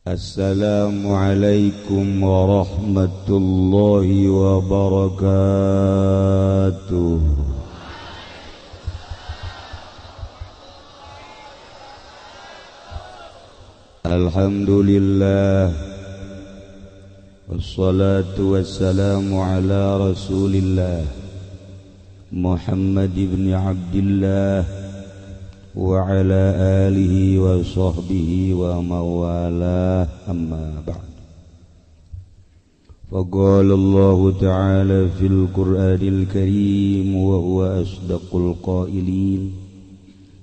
Assalamualaikum warahmatullahi wabarakatuh. Alhamdulillah, wassalatu wassalamu ala rasulillah Muhammad ibn Abdillah wa ala alihi wa sahbihi wa mawalah, amma ba'd. Faqala Allahu ta'ala fil Qur'anil Karim wa huwa asdaqul qailin.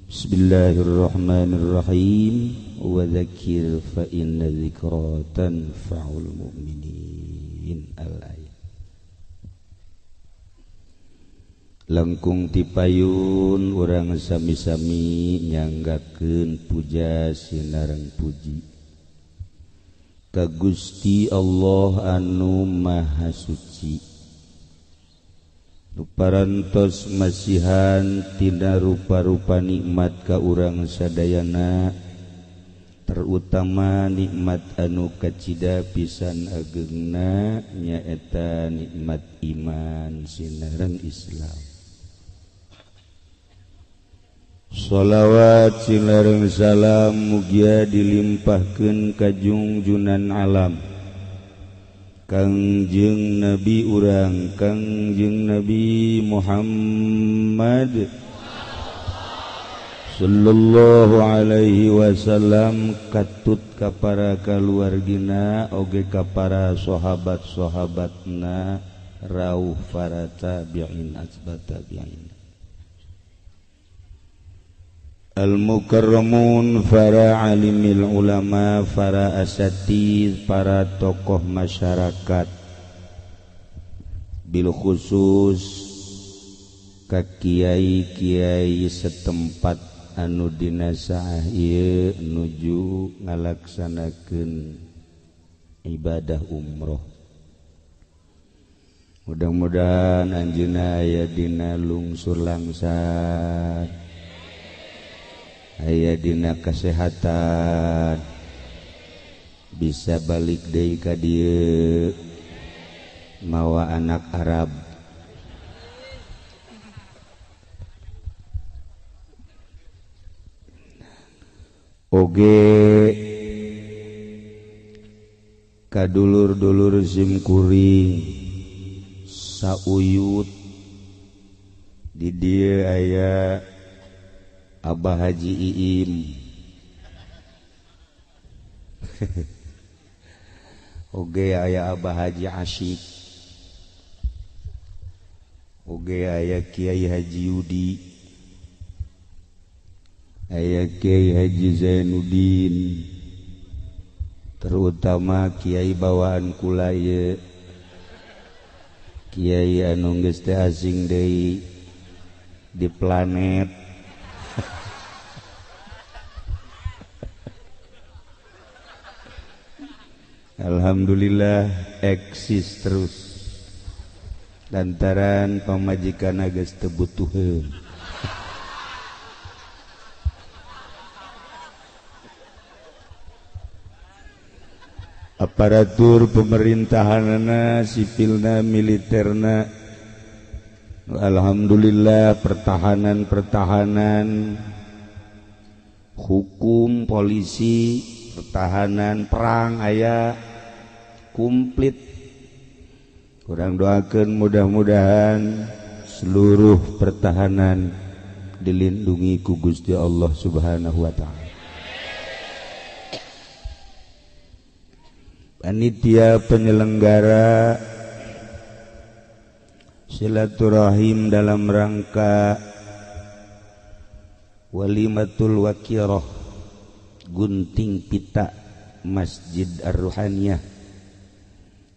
Bismillahirrahmanirrahim. Wa dzakir fa inna dzikra tanfa'ul mu'minin. Al-ayat. Langkung tipayun urang sami-sami nyanggakeun puja sinareng puji ka Gusti Allah anu Maha Suci, nu parantos masihan tina rupa-rupa nikmat ka urang sadayana, terutama nikmat anu kacida pisan agengna nyaeta nikmat iman sinareng Islam. Sholawat sinareng salam mugia dilimpahkeun ka junjunan alam Kangjeng Nabi urang, Kangjeng Nabi Muhammad sallallahu alaihi wasallam, katut ka para kaluargina oge ka para sahabat-sahabatna, rauh para tabi'in asbat tabi'in, al-mukarramun, para alimil ulama, para asatidz, para tokoh masyarakat, bil khusus ka kiai-kiai setempat anu dina saah ieu nuju ngalaksanakeun ibadah umroh. Mudah-mudahan anjeunna aya dina lungsur langsar, aya dina kesehatan, bisa balik deui ka dieu mawa anak Arab. Oge kadulur-dulur simkuring sauyut di dieu aya Abah Haji Iim. Oge aya Abah Haji Asyik, oge aya Kiai Haji Yudi, aya Kiai Haji Zainuddin, terutama kiai bawaan kula ieu, kiai anu geus teu asing deui di planet. Alhamdulillah eksis terus lantaran pamajikan geus teu butuheun. Aparatur pemerintahanana, sipilna, militerna, alhamdulillah pertahanan-pertahanan, hukum, polisi, pertahanan, perang aya komplit. Kurang doakan mudah-mudahan seluruh pertahanan dilindungi ku Gusti Allah Subhanahu wa ta'ala. Panitia penyelenggara silaturahim dalam rangka walimatul wakiroh gunting pita Masjid Ar-Ruhaniyah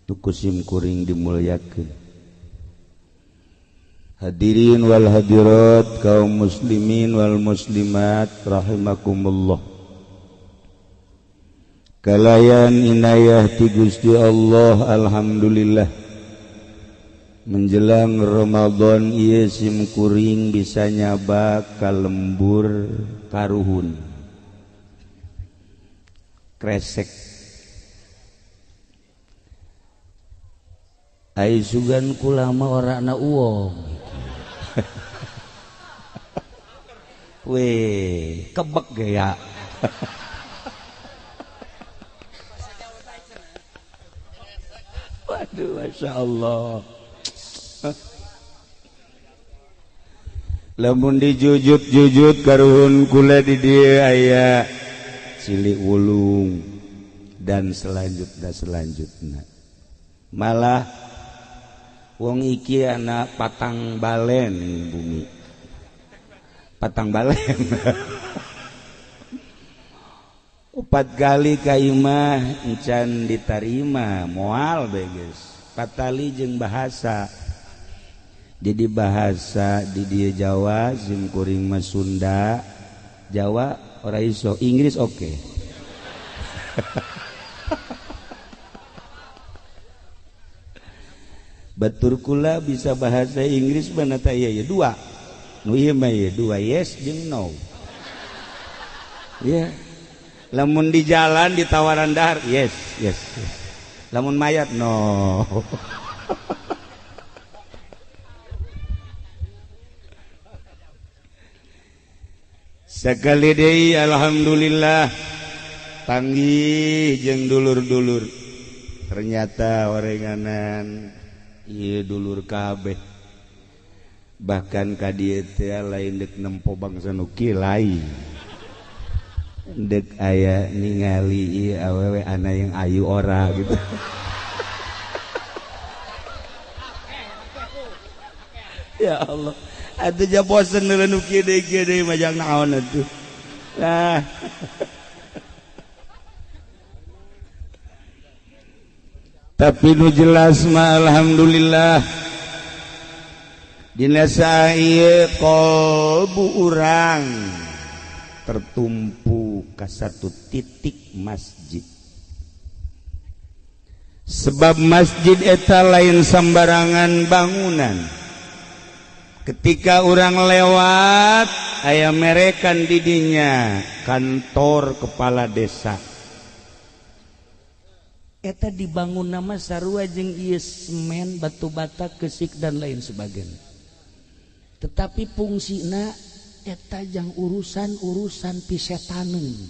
tuku simkuring dimuliakeun. Hadirin wal hadirat, kaum muslimin wal muslimat rahimakumullah. Kalayan inayah ti Gusti Allah, alhamdulillah menjelang Ramadan ieu simkuring bisa nyaba ka lembur karuhun kresek Ai sugan kula mah ora na uwong. Weh, kebek gaya. Waduh, Masya Allah. Lamun dijujut-jujut karuhun kula di dieu aya cilik wulung dan selanjutnya. Malah wong iki anak patang balen bumi. Patang balen. 4 kali ka imah encan ditarima moal beges. Patali jeung bahasa. Jadi bahasa di dieu Jawa sim kuring mah Sunda. Jawa ora iso, Inggris oke. Okay. Batur kula bisa bahasa Inggris mana ta ieu dua. Nu ieu mah ieu dua yes jeung no. Ya. Lamun di jalan ditawaran dahar yes yes, yes. Lamun mayat no. Sekali deui alhamdulillah panggih jeung dulur-dulur. Ternyata orenganan ieu dulur kabeh. Bahkan ka dieu teh lain deuk nempo bangsa nu kilai. Dek aya ningali ieu awewe ana yang ayu ora gitu. Ya Allah, atuh ja bosen nu kieu deui kieu deui majang naon atuh. Nah. Tapi nu jelas mah alhamdulillah dina saeu qalbu urang tertumpu ke satu titik masjid. Sebab masjid eta lain sembarangan bangunan. Ketika orang lewat aya merekan didinya kantor kepala desa. Eta dibangun nama sarua jeung ieu semen, batu bata, kesik dan lain sebagainya. Tetapi fungsina eta jang urusan-urusan pisetaneun.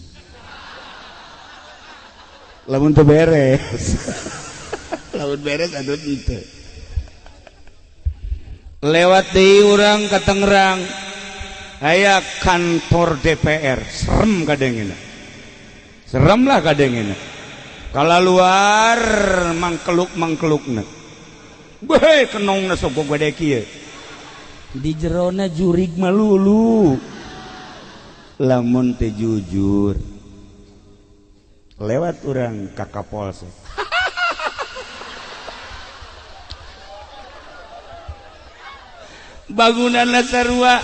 Lamun teu beres. Lamun beres aduh henteu. Lewat deui urang ka Tangerang aya kantor DPR, serem kadengena. Serem lah kadengena. Kala luar mangkeluk-mangkelukna. Beuh kenongna sok gede kieu. Di jerona jurig malulu. Lamun teu jujur lewat urang ka Kapolsek. Bangunan sarua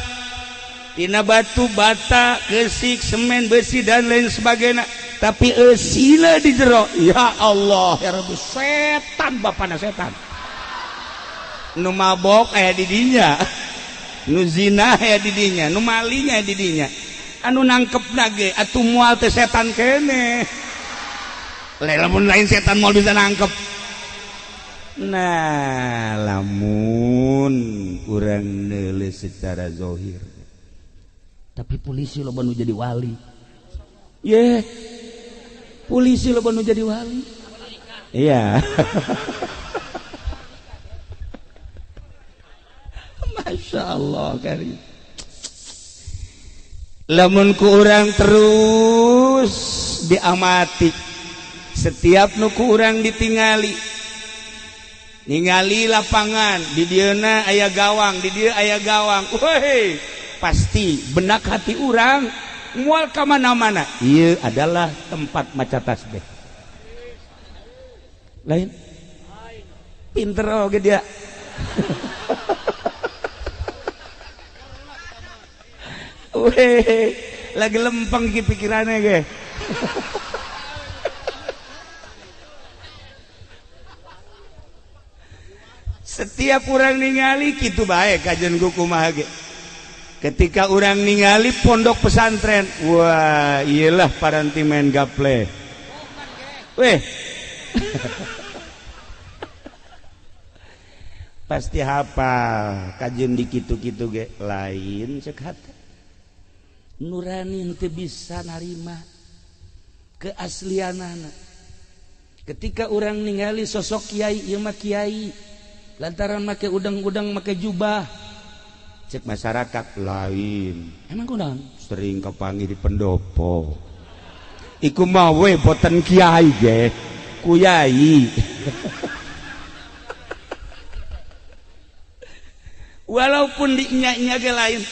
tina batu bata, kesik, semen, besi dan lain sebagainya, tapi eusina di jero. Ya Allah, ya Rabbi, setan bapana setan. Nu mabok aya di dinya, nu zina aya di dinya, nu maling aya di dinya. Anu nangkep ge atuh moal teh setan keneh. Lamun lain setan moal bisa nangkep. Nah, lamun urang neuleuh secara zahir. Tapi polisi loba nu jadi wali. Ye. Polisi loba nu jadi wali. Iya. Masya Allah karim. Lamun ku urang terus diamati, setiap nu ku urang ditingali, ningali lapangan di dieuna aya gawang, di dieu aya gawang. Woi, pasti benak hati urang mual ka mana-mana. Ieu adalah tempat maca tasbih. Lain pinter oge dia. Weh, lagi lempeng ki pikirannya ge. Setiap orang ningali kitu bae kajian ku kumaha ge. Ketika orang ningali pondok pesantren, wah, iyalah paranti main gaple. Weh. Pasti hafal kajeun di kitu-kitu ge lain cek hate. Nurani teu bisa narima keaslianana. Ketika orang ningali sosok kiai, ieu mah kiai lantaran make udang-udang, make jubah, cek masyarakat lain. Emang kunaon? Sering kapanggih di pendopo. Iku mah we boten kiai ge, kuyai. Walaupun dinya-nya ge lain.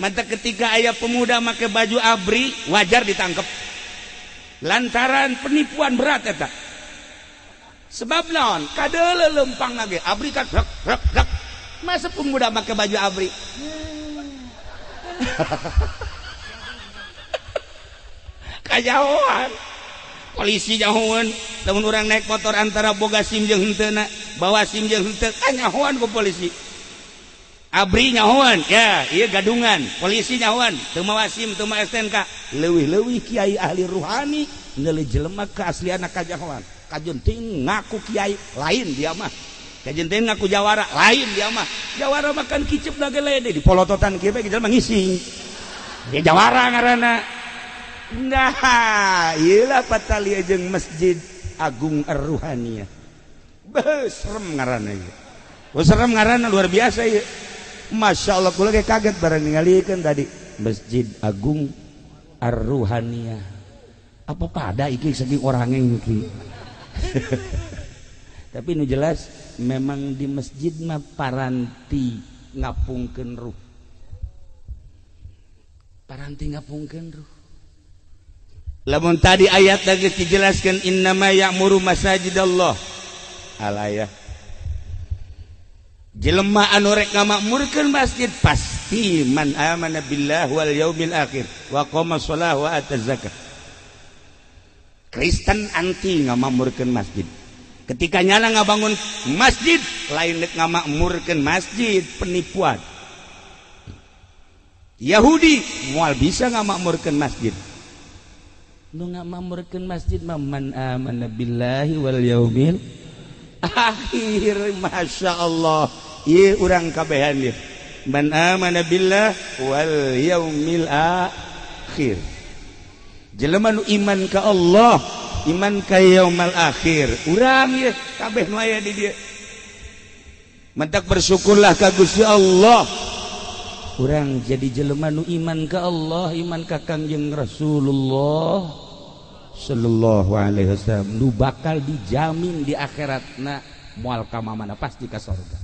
Mata ketika aya pemuda make baju abri, wajar ditangkep. Lantaran penipuan berat eta. Sebab naon? Kadeuleu lempang ge abri kan rek rek rek. Masa pemuda make baju abri? Kajauhan. Polisi jauhan. Lamun urang naik motor antara boga SIM jeung henteuna, bawa SIM jeung henteu, kanyahoan ku polisi. Abri nyahoan, ya, iya gadungan. Polisi nyahoan, teu mawa SIM, teu mawa STNK. Leuwih-leuwih kiai ahli ruhani neuleuh jelema keaslianna kajahoan. Kajeun teuing ngaku kiai, lain dia mah. Kajeun teuing ngaku jawara, lain dia mah. Jawara makan kicep da ge lede di polototan kieu bae jelema ngising. Dia jawara ngaranna. Nah, ieu lah patali jeung Masjid Agung Ar-Ruhaniyah. Beuh, serem ngaranna ieu. Serem ngaranna luar biasa ieu. Masya Allah, kula ge kaget barang ningalikeun tadi Masjid Agung Ar-Ruhaniyah. Apa pada iki saking orangnya iki. Tapi nu jelas memang di masjid mah paranti ngapungkeun ruh. Paranti ngapungkeun ruh. Lamun tadi ayat lagi dijelaskan innama ya'muru masajidallah. Alayah. Jelema anu rek ngamakmurkeun masjid pasti man amana billah wal yaumil akhir wa qama shalah wa ataz zakat. Kristen anti ngamakmurkeun masjid. Ketika nyala ngabangun masjid lain rek ngamakmurkeun masjid, penipuan. Yahudi moal bisa ngamakmurkeun masjid. Nu ngamakmurkeun masjid mah man amana billahi wal yaumil akhir. Masya Allah, ieu urang kabehan ieu. Man amana billah wal yaumil akhir. Jelema nu iman ka Allah, iman ka yaumal akhir. Urang ieu kabeh nu aya di dieu. Mentak bersyukurlah ka Gusti Allah. Urang jadi jelema nu iman ka Allah, iman ka Kangjeng Rasulullah sallallahu alaihi wasallam, nu bakal dijamin di akhiratna moal ka mamana pasti ka sorga.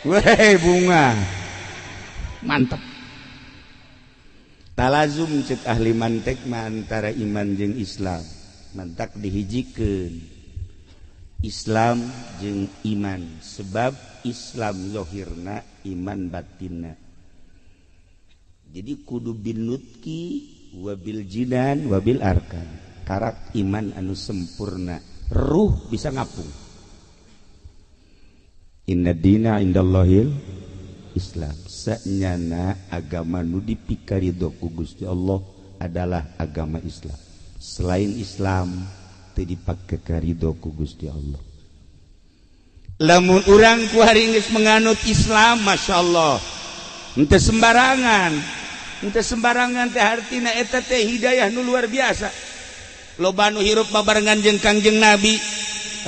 Weh bunga mantep. Talazum cek ahli mantek mah antara iman jeung Islam. Mantak dihijikeun Islam jeung iman, sebab Islam zahirna, iman batinna. Jadi kudu binutki wabil jinan wabil arkan. Karak iman anu sempurna, ruh bisa ngapung. Inna dina indallahil Islam. Sanyana agama nu dipikarido ku Gusti Allah adalah agama Islam. Selain Islam teu dipake karido ku Gusti Allah. Lamun urang ku hari geus menganut Islam, Masya Allah, henteu sembarangan. Henteu sembarangan teh hartina eta teh hidayah nu luar biasa. Loba nu hirup babarengan jeung Kangjeng Nabi,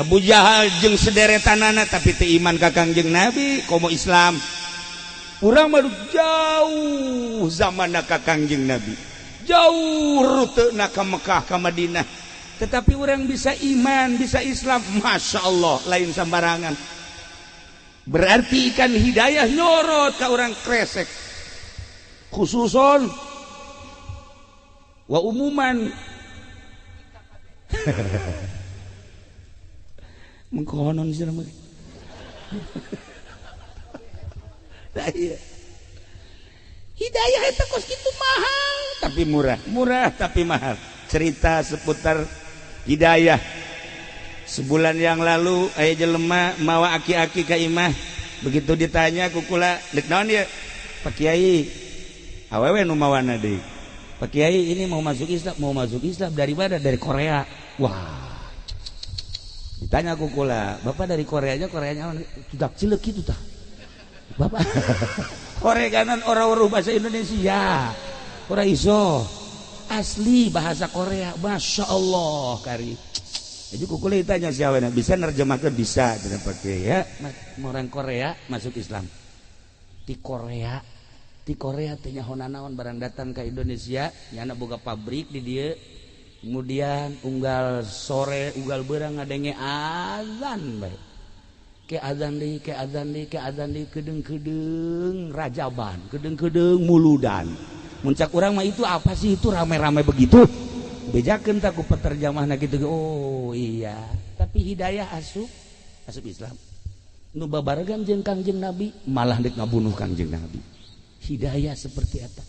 Abu Jahal jeung sederetanana, tapi teu iman ka Kangjeng Nabi komo Islam. Urang mah jauh zamanna ka Kangjeng Nabi, jauh rutena ka Mekah ka Madinah, tetapi orang bisa iman, bisa Islam, Masya Allah, lain sembarangan. Berarti ikan hidayah nyorot ka orang kresek, khususon wa umuman. Mengkonon sih namanya. Hidayah itu kos gitu mahal tapi murah, murah tapi mahal. Cerita seputar hidayah. Sebulan yang lalu aya jelema mawa aki-aki ka imah. Begitu ditanya ku kula, "Dek naon ieu?" "Pak Kiai, awewe nu mawana deui." "Pak Kiai, ini mau masuk Islam, mau masuk Islam dari mana?" "Dari Korea." Wah. Ditanya ku kula, "Bapak dari Koreanya, Koreanya sudah cilek gitu tah." Bapak Korea orang bahasa Indonesia. Ora iso. Asli bahasa Korea, Masya Allah kari. Jadi kukula ditanya siapa bisa nerjemahkan bisa tidak pakai ya orang Korea masuk Islam. Di Korea teh nyaho naon barang datang ke Indonesia, nyana boga pabrik di dia. Kemudian unggal sore unggal berang ngadenge azan bae. Ke azan deui, ke azan deui, ke azan deui, kedeng-kedeng rajaban, kedeng-kedeng muludan. Muncak urang mah itu apa sih itu rame-rame begitu? Bejakeun tak ku peterjemahna gitu. Oh iya, tapi hidayah asup asup Islam. Nu babaregan jeung Kangjeng Nabi malah dek ngabunuh Kangjeng Nabi. Hidayah seperti eta.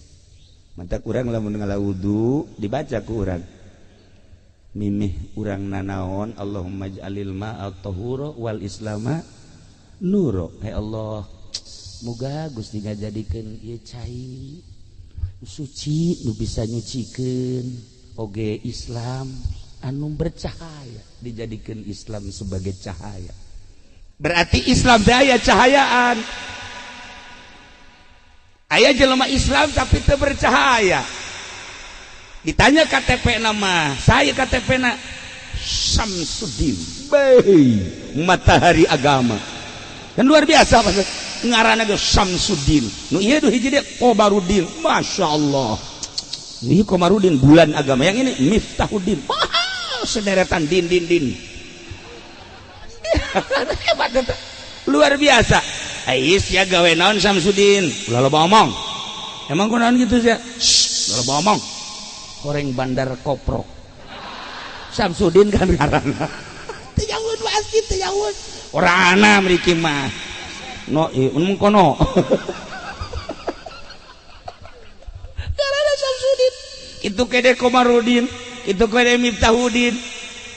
Mantak urang lamun ngala wudu dibaca ku urang. Mimih urang nanaon Allahumma ij'alil ma'a tahura wal islama nuro. Hai Allah, muga Gusti ngajadikeun ieu cai suci nu bisa nyucikeun oge Islam anu bercahaya, dijadikan Islam sebagai cahaya. Berarti Islam teh aya cahayaan. Aya jelema Islam tapi teu bercahaya. Ditanya KTP nama, saya KTP na Samsudin. Bei, matahari agama. Kan luar biasa maksud ngaranna ge Samsudin. Nu ieu duh hiji deui Kobarudin. Masya Allah. Ini Komarudin bulan agama, yang ini Miftahudin. Wah, sederetan din din din. Hebat eta. Luar biasa. Ais ya gawe naon Samsudin? Ulah loba omong. Emang kunaon gitu sih? Shh, ulah loba omong. Horeng bandar koprok. Samsudin kan ngaranna. Teu jauh pasti teu jauh. Ora ana mriki mah. No, ieu kono. Ngaranna Samsudin. Itu kede Komarudin, itu kede Miftahudin.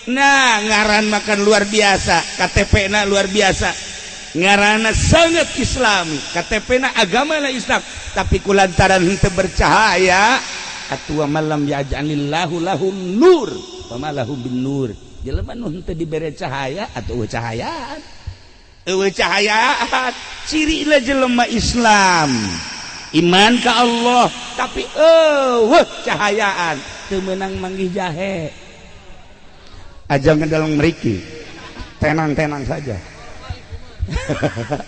Nah, ngaran makan luar biasa, KTP na luar biasa. Ngaranna sangat Islami, KTP na agama na Islam, tapi kulantaran henteu bercahaya, atuh malam yaj'alillahu lahum nur, fama lahum bin nur. Jelema nu henteu dibere cahaya atuh eueuh cahayaan. Eueuh cahayaan, cirina jelema Islam. Iman ke Allah tapi eueuh cahayaan, teu meunang manggih jahe. Aja dalam meriki tenang-tenang saja.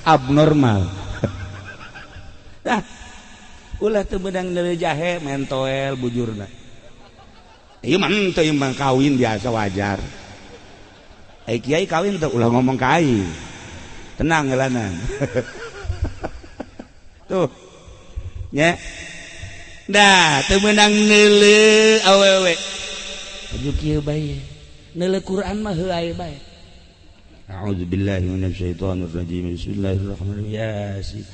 Abnormal. Nah, ulah teu meunang neuleuh jahe mentoel bujurna. Ieu mah henteu, ieu mah kawin biasa wajar. Ai kiai kawin teu ulah ngomong ka aing. Tenang heulanan. Tuh. Nya. Nah, teu meunang neuleuh awewe. Aju kieu bae. Neuleuh Quran mah heuay bae. A'udzubillahi minasyaitonir rajim. Bismillahirrahmanirrahim. Yasin.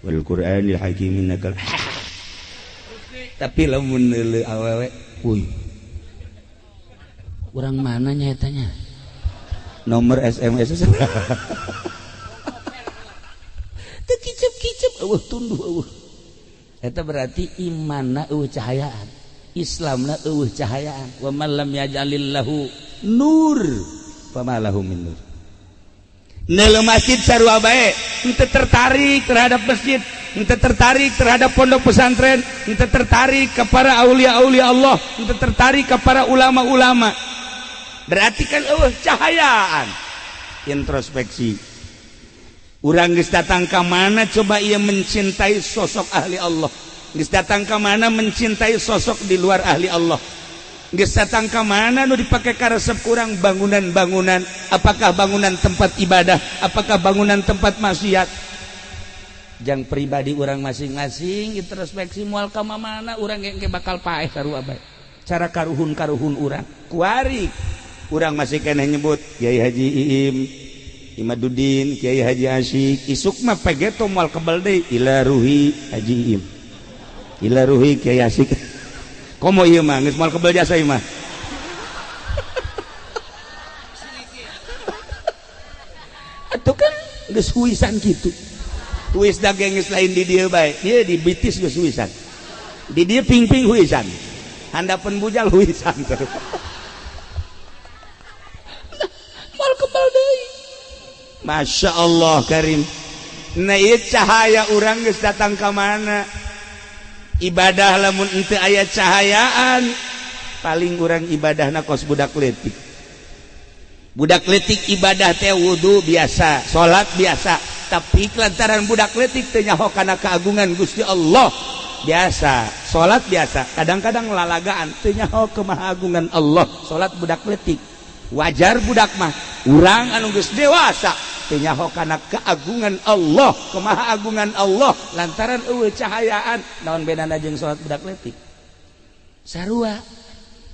Wal Qur'anil Hakim innaka. Tapi lamun neuleuh awewe, uy. Urang mana nya eta nya? Nomor SMS teu kicep-kicep eueuh tunduh eueuh. Eta berarti imanna eueuh cahayaan. Islamna eueuh cahayaan. Wa man lam yaj'alillahu nur fama lahu min nur. Neuleuh masjid sarua bae, henteu tertarik terhadap masjid, henteu tertarik terhadap pondok pesantren, henteu tertarik kepada aulia-aulia Allah, henteu tertarik kepada ulama-ulama. Berarti kan eueuh cahayaan. Introspeksi. Urang geus datang ka mana coba ia mencintai sosok ahli Allah. Geus datang ka mana mencintai sosok di luar ahli Allah. Geus datang ka mana nu dipake karesep kurang bangunan-bangunan, apakah bangunan tempat ibadah, apakah bangunan tempat maksiat. Jang pribadi urang masing-masing introspeksi moal ka mana urang engke bakal paeh sarua bae. Cara karuhun-karuhun urang kuari urang masih keneh nyebut Kiai Haji Iim Imaduddin, Kiai Haji Asyik, isuk mah pegeto moal kebal deui ila ruhi Haji Iim, ila ruhi Kiai Asyik. Komo ieu mah geus moal kebal jasa ieu mah. Atuh kan geus huisan kitu. Huis daging geus lain di dieu bae. Dieu di bitis geus huisan. Di dieu ping-ping huisan. Handapeun bujal huisan terus. Masya Allah karim. Nah ieu cahaya urang geus datang ka mana? Ibadah lamun henteu aya cahayaan paling urang ibadahna kos budak leutik. Budak leutik ibadah teh wudu biasa, salat biasa, tapi lantaran budak leutik teu nyaho kana keagungan Gusti Allah biasa, salat biasa, kadang-kadang lalagaan teu nyaho kemahagungan Allah, salat budak leutik. Wajar budak mah, urang anu geus dewasa teu nyaho kana keagungan Allah, kemahaagungan Allah lantaran eueuh cahayaan, naon bedana jeung salat budak leutik? Sarua.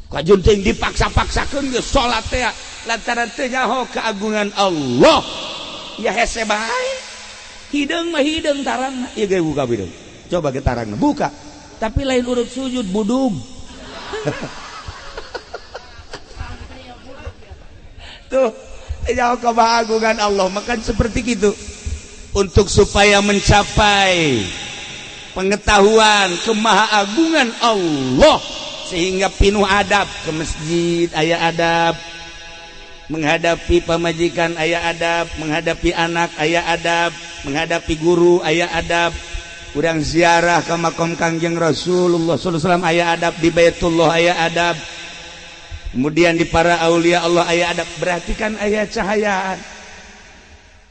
Kajun teuing dipaksa-paksakeun geus salat teh lantaran teu nyaho keagungan Allah. Ya hese bae. Hideung mah hideung tarangna, ieu ge buka hideung. Coba ge tarangna buka. Tapi lain urut sujud budug. Tuh, jauh keagungan Allah, makan seperti gitu. Untuk supaya mencapai pengetahuan kemahaagungan Allah sehingga pinuh adab ke masjid aya adab, menghadapi pamajikan aya adab, menghadapi anak aya adab, menghadapi guru aya adab, urang ziarah ke makom Kangjeng Rasulullah sallallahu alaihi wasallam aya adab, di Baitullah aya adab, kemudian di para aulia Allah aya adab, berarti kan aya cahayaan.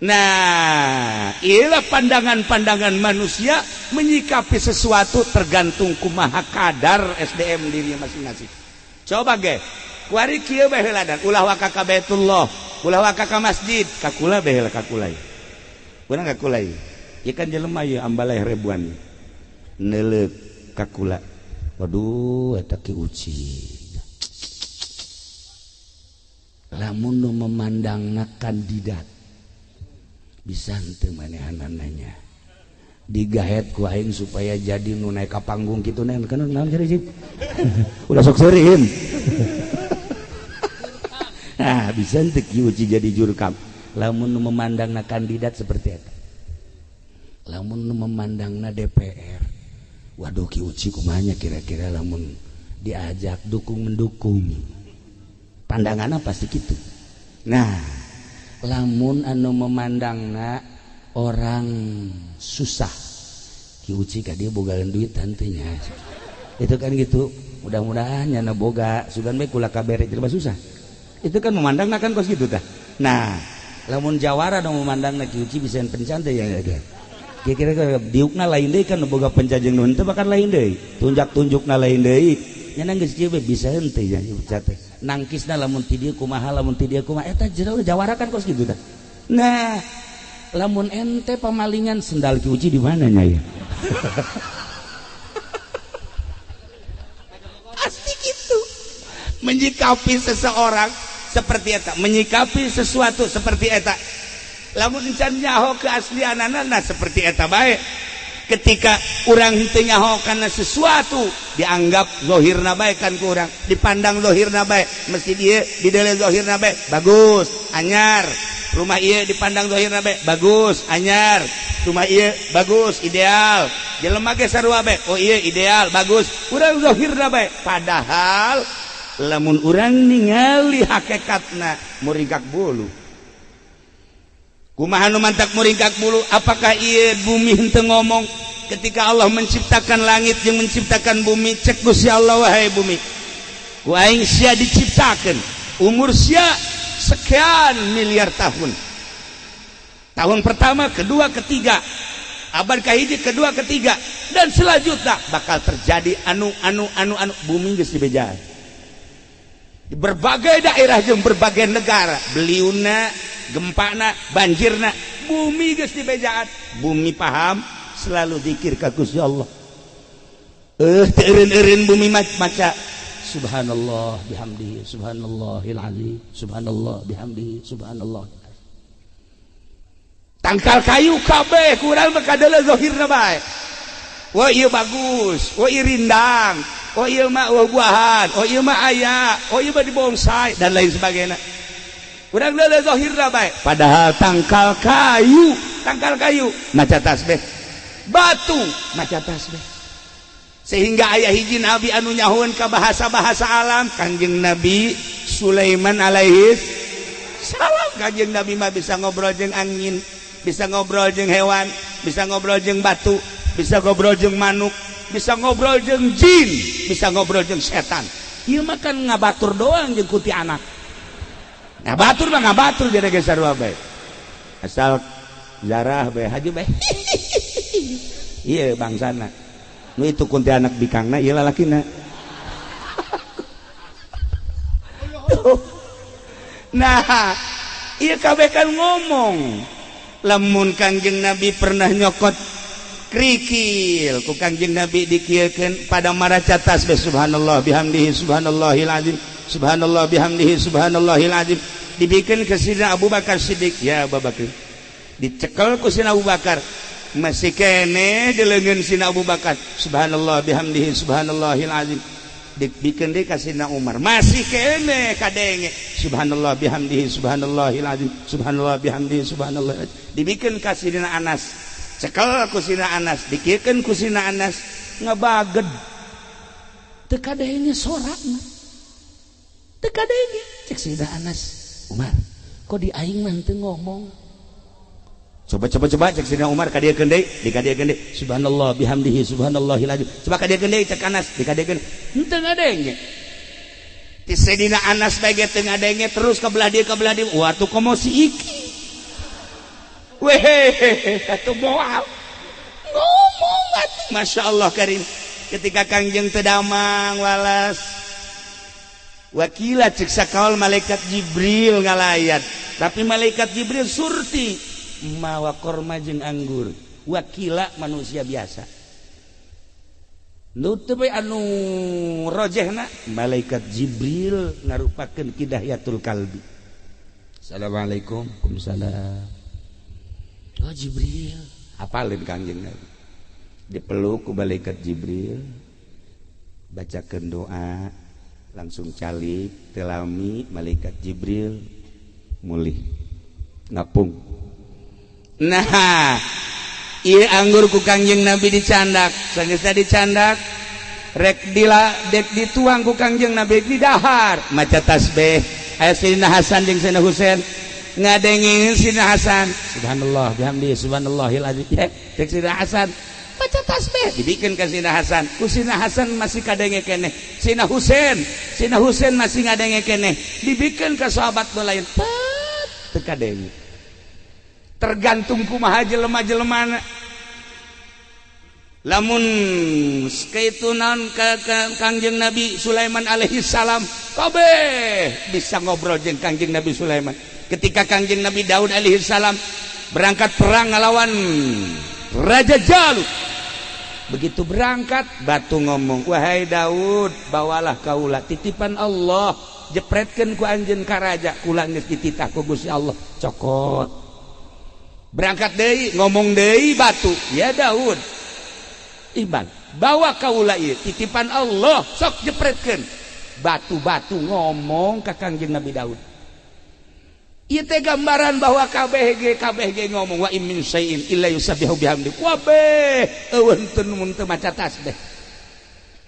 Nah, ialah pandangan-pandangan manusia menyikapi sesuatu tergantung kumaha kadar SDM diri masing-masing. Coba ge, kuari kieu bae heula dan ulah waka ka Baitullah, ulah waka ka masjid, ka kula bae heula ka kula. Urang ka kula ieu. Ieu kan jelema ieu ambaleh ribuan. Neuleuk ka kula. Waduh, eta Ki Uci. Lamun nu memandangna kandidat bisa henteu manehanananya digahet ku aing supaya jadi nu naik ka panggung kitu nen kan naon cari sih udah sok seurin. Nah bisa henteu Ki Uci jadi jurkam lamun nu memandangna kandidat seperti eta. Lamun nu memandangna DPR, waduh Ki Uci kumaha kira-kira lamun diajak dukung mendukung, pandanganna pasti gitu. Nah lamun anu memandangna orang susah, Ki Uci ka dia bogaan duit tantenya, itu kan gitu. Mudah-mudahan nyana boga sugan bae kula kabere jelema susah, itu kan memandangna kan kos gitu tah. Nah lamun jawara nu memandangna Ki Uci bisa pencan teh ya kira-kira diukna lain deui kan boga pencan jeung nu henteu bahkan lain deui, tunjak-tunjukna lain deui, nyana geus kieu bae bisa henteu ya teh. Nangkisna lamun ti dieu kumaha, lamun ti dieu kumaha, eta jero jawara kan kos gitu tah. Nah lamun ente pamalingan sendal Ki Uci di mana nya ya? Pasti gitu. Menyikapi seseorang seperti eta, menyikapi sesuatu seperti eta. Lamun encan nyaho keaslianana nah seperti eta bae. Ketika urang henteu nyaho kana sesuatu dianggap zahirna bae kan ku urang, dipandang zahirna bae, mesti ieu didele zahirna bae bagus, anyar. Rumah ieu dipandang zahirna bae bagus, anyar. Rumah ieu bagus, ideal. Jelema ge sarua bae, oh ieu ideal, bagus. Urang zahirna bae, padahal lamun urang ningali hakikatna muringkak bulu. Kumaha nu mantak muringkak bulu? Apakah ieu bumi henteu ngomong ketika Allah menciptakan langit jeung menciptakan bumi? Cek Gusti Allah, wahai bumi, ku aing sia diciptakeun, umur sia sekian miliar tahun. Tahun pertama, kedua, ketiga, abad kahiji, kedua, ketiga, dan selanjutnya bakal terjadi anu anu anu anu. Bumi geus dibejaan di berbagai daerah jeung berbagai negara, beliuna, gempana, banjirna, bumi geus dibejaan. Bumi paham selalu zikir ka Gusti Allah. Teu eureun-eureun bumi maca subhanallah bihamdihi subhanallahil azim subhanallah bihamdihi subhanallah. Tangkal kayu kabeh kurang mah kadeuleu zahirna bae. Wah ieu bagus, wah ieu rindang, oh ieu mah buah-buahan, oh ieu mah aya, oh ieu mah dibonsai dan lain sebagainya. Urang leuleuh zahirna bae, padahal tangkal kayu maca tasbih, batu maca tasbih. Sehingga aya hiji nabi anu nyahoeun ka bahasa-bahasa alam, Kangjeng Nabi Sulaiman alaihi salam. Kanjeng Nabi mah bisa ngobrol jeung angin, bisa ngobrol jeung hewan, bisa ngobrol jeung batu, bisa ngobrol jeung manuk, bisa ngobrol jeung jin, bisa ngobrol jeung setan. Ieu mah kan ngabatur doang jeung kuntilanak. Ngabatur mah ngabatur jadi ge sarua bae. Asal zarah bae haji bae. Iya bangsana. Nu itu kuntilanak bikangna ieu lalakina. Nah, ieu kabeh kan ngomong. Lamun Kangjeng Nabi pernah nyokot kerikil ku Kangjeng Nabi dikieukeun pada maraca tasbih subhanallah bihamdihi subhanallahil azim subhanallah bihamdihi subhanallahil azim, dibikeun ke Sidina Abu Bakar Siddiq, ya Abu Bakar, dicekel ku Sidina Abu Bakar, masih kene di leungeun Sidina Abu Bakar subhanallah bihamdihi subhanallahil azim, dibikin deui ka Sidina Umar, masih kene kadenge subhanallah bihamdihi subhanallahil azim subhanallah bihamdihi subhanallah, dibikin ka Sidina Anas, cekel ku Sidina Anas, dikiekeun ku Sidina Anas, ngebaged teu kadenge sorakna, teu kadenge. Cek Sidina Anas, Umar kok di aing mah teu ngomong, coba coba coba cek Sidina Umar kadiekeun deui, dikadiekeun deui subhanallah bihamdihi subhanallahil azim, coba kadiekeun deui cek Anas, dikadiekeun henteu ngadenge. Ti Sidina Anas bae ge teu ngadenge, terus ka belah dieu ka belah dieu, wah tuh komo si iki weh atuh moal ngomong atuh. Masya Allah karim, ketika Kangjeng teu damang walas wakila cek sakaol malaikat Jibril ngalayat, tapi malaikat Jibril surti mawa korma jeung anggur, wakila manusia biasa. Nu teu bae anu rojehna malaikat Jibril ngarupakeun Kidahiyatul Kalbi. Assalamualaikum. Waalaikumsalam. Oh Jibril, apalin Kangjeng Nabi. Dipeluk ku malaikat Jibril, bacakeun doa, langsung calik telami malaikat Jibril mulih ngapung. Nah, ieu anggur ku Kangjeng Nabi dicandak, sageusna dicandak, rek dila dek dituang ku Kangjeng Nabi didahar, maca tasbih. Aya Sidina Hasan jeung Sidina Husain ngadengin Sidina Hasan, subhanallah bihamdi subhanallahil azim. Ya, cek Sidina Hasan baca tasbih, dibikeun ka Sidina Hasan, ku Sidina Hasan masih kadenge keneh. Sidina Husain, Sidina Husain masih ngadenge keneh, dibikeun ka sahabat nu lain, teu kadenge. Tergantung kumaha jelema-jelemana. Lamun kaitu naon ka Kangjeng Nabi Sulaiman alaihi salam, kabeh bisa ngobrol jeung Kangjeng Nabi Sulaiman. Ketika Kangjeng Nabi Daud alaihi salam berangkat perang ngelawan Raja Jalut, begitu berangkat batu ngomong, wahai Daud, bawalah kaula titipan Allah, jepretkeun ku anjeun ka raja, kula geus dititah ku Gusti Allah, cokot. Berangkat deui ngomong deui batu, ya Daud, iman, bawa kaula ieu titipan Allah, sok jepretkeun. Batu-batu ngomong ka Kangjeng Nabi Daud. Ieu teh gambaran bahwa KBG KBG ngomong wa in min syai'in illa yusabbihu bihamdi. Kabeh eueuh teu mun teu maca tasbih.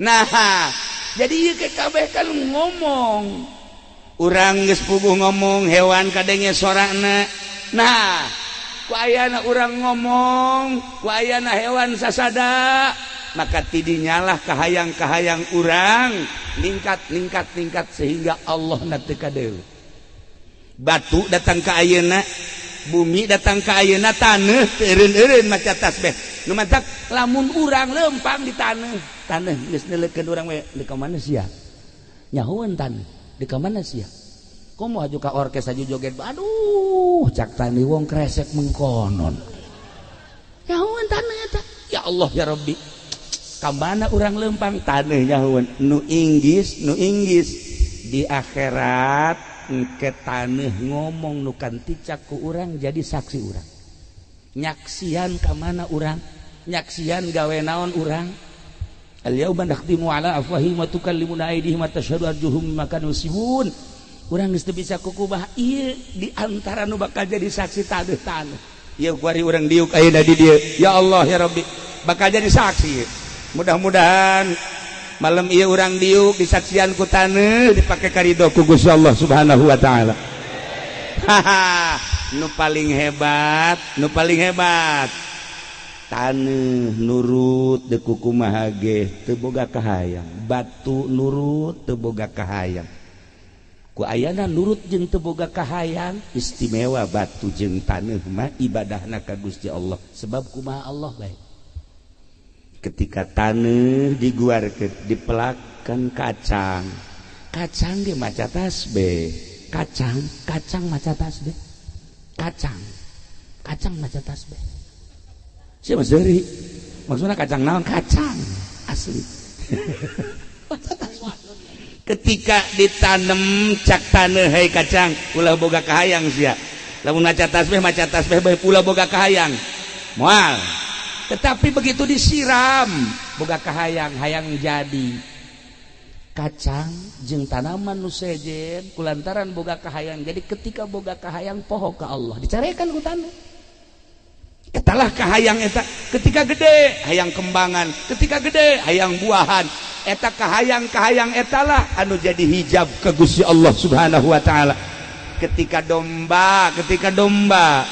Nah, jadi ieu ke kabeh kan ngomong. Urang geus puguh ngomong, hewan kadenge sorana. Nah, ku ayana urang ngomong, ku ayana hewan sasada, maka tidinyalah kahayang-kahayang urang ningkat ningkat ningkat sehingga Allah na teu kadeuleu. Batu datang ke ayeuna, bumi datang ke ayeuna, taneuh teu eureun-eureun maca tasbih. Nu matak lamun urang lempang di taneuh, taneuh geus neuleukeun urang we, di ka mana sia? Nyahoeun taneuh, di ka mana sia? Komo haju ka orkes haju joget, aduh cak tani wong kresek mengkonon. Nyahoeun taneuh eta. Ya Allah ya Rabbi. Ka mana urang lempang taneuh nyahoeun? Nu inggis, nu inggis di akhirat engke taneuh ngomong nu kanticak ku urang jadi saksi urang. Nyaksian ka mana urang? Nyaksian gawe naon urang? Al-yauma nakhtimu ala afwahihim wa tukallimuna aydihim wa tashhadu arjuluhum bima kanu yaksibun. Urang geus teu bisa kukubah ieu di antara nu bakal jadi saksi taneuh-taneuh. Ieu kuari urang diuk ayeuna di dieu. Ya Allah ya Rabbi, bakal jadi saksi ieu. Mudah-mudahan malam ieu urang diuk disaksian ku taneuh dipake karido ku Gusti Allah Subhanahu wa taala. Haha, nu paling hebat, nu paling hebat taneuh nurut deuk kumaha ge teu boga kahayang, batu nurut teu boga kahayang. Ku ayana nurut jeung teu boga kahayang, istimewa batu jeung taneuh mah ibadahna ka Gusti Allah. Sebab kumaha Allah bae. Ketika taneuh diguarkeun, dipelakan kacang, kacang ge maca tasbih, kacang, kacang maca tasbih, kacang, kacang maca tasbih. Siapa seri? Maksudnya kacang naon? Kacang asli. Ketika ditanam cak taneuh, hei kacang, ulah boga kahayang sia. Lamun maca tasbih bae ulah boga kahayang. Moal. Tetapi begitu disiram boga kahayang, hayang jadi. Kacang jeung tanaman nu sejen kulantaran boga kahayang. Jadi ketika boga kahayang poho ka Allah, dicarekan ku taneuh. Etalah kahayang eta ketika gede hayang kembangan, ketika gede hayang buahan. Eta kahayang-kahayang etalah anu jadi hijab ke Gusti Allah Subhanahu wa taala. Ketika domba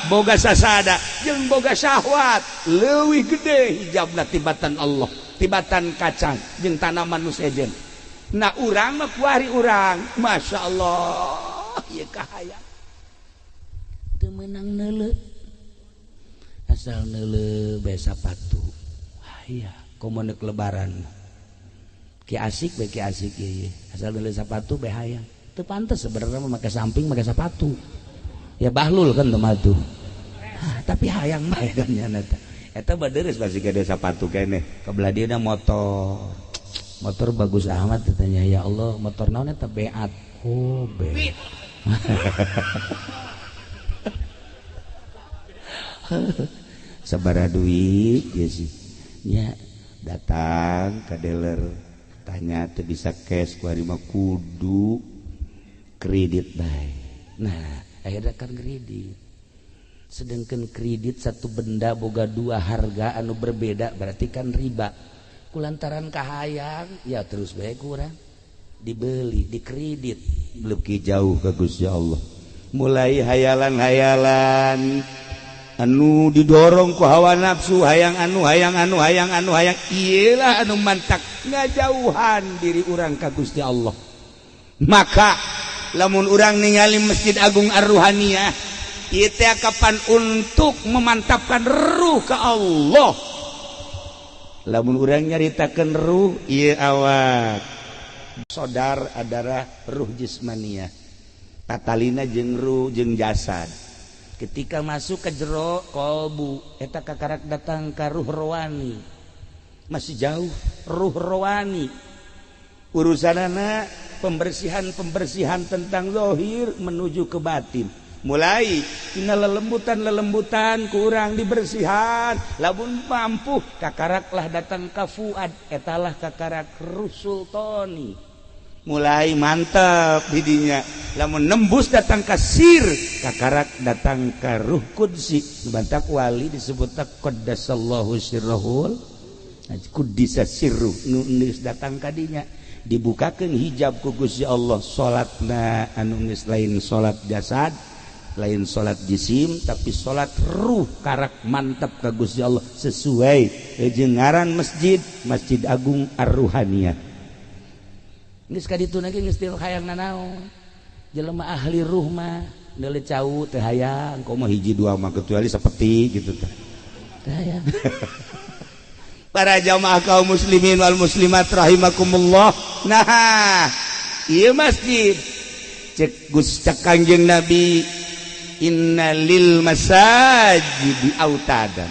boga sasada jeung boga syahwat, leuwih gede hijabna tibatan Allah, tibatan kacang jeung tanaman nu sejen. Nah, urang mah kuari urang, Masya Allah, ieu kahayang teu meunang neuleu, asal neuleu bae sapatu aya, komo neuk lebaran ki asik bae, ki asik ieu, asal neuleu sapatu bae hayang. Teu pantes sebenarnya mah make samping, make sepatu ya, bahlul kan teu tuh. Ah, tapi hayang bae kan nya eta. Eta baderes pasti gede sapatu keneh. Kebelah dia motor, motor bagus amat katanya, ya Allah, motor naon eta? Beat. Oh, beat. Sabaraha duit ya sih nya? Datang ke dealer, tanya, teu bisa cash, ku mah kudu kredit bae. Nah, akhirnya kan kredit. Sedangkan kredit satu benda boga dua harga anu berbeda, berarti kan riba. Kulantaran kahayang ya terus bae kurang dibeli, dikredit, lebih jauh ke Gusti Allah. Mulai hayalan-hayalan anu didorong ku hawa nafsu, hayang anu, hayang anu, hayang anu, hayang iyalah anu mantak ngajauhan diri urang ka Gusti Allah. Maka lamun urang ningali Masjid Agung Ar-Ruhaniyah ieu teh kapan untuk memantapkan ruh ke Allah. Lamun urang nyaritakeun ruh ieu, awak sodar adalah ruh jismaniyah, tatalina jeung ruh jeung jasad. Ketika masuk ke jero kolbu eta kakarak datang ka ruh rohani, masih jauh ruh rohani. Urusanana pembersihan-pembersihan tentang zahir menuju ke batin. Mulai tina lelembutan-lelembutan kurang dibersihan, lamun mampu kakaraklah datang ka fuad, etalah kakarak ruh sultani, mulai mantap didinya. Lamun nembus datang ka sir, kakarak datang ka ruh qudsi. Bantak wali disebut qaddasallahu sirrahul, kuddisa sirru, nu geus datang kadinya dibukakeun hijab ku Gusti Allah. Salatna anu geus lain salat jasad, lain salat jisim, tapi salat ruh, karak mantap ka Gusti Allah sesuai jeung ngaran masjid, Masjid Agung Ar-Ruhaniyah. Geus ka ditu lagi geus teu hayang nanaon. Jelema ahli ruh mah neuleu cau teu hayang, komo hiji dua mah, kecuali seperti gitu teh teu hayang. Para jamaah kaum muslimin wal muslimat rahimakumullah, nah, ieu masjid cek Gus, cek Kangjeng Nabi, innalil masajidi autadan.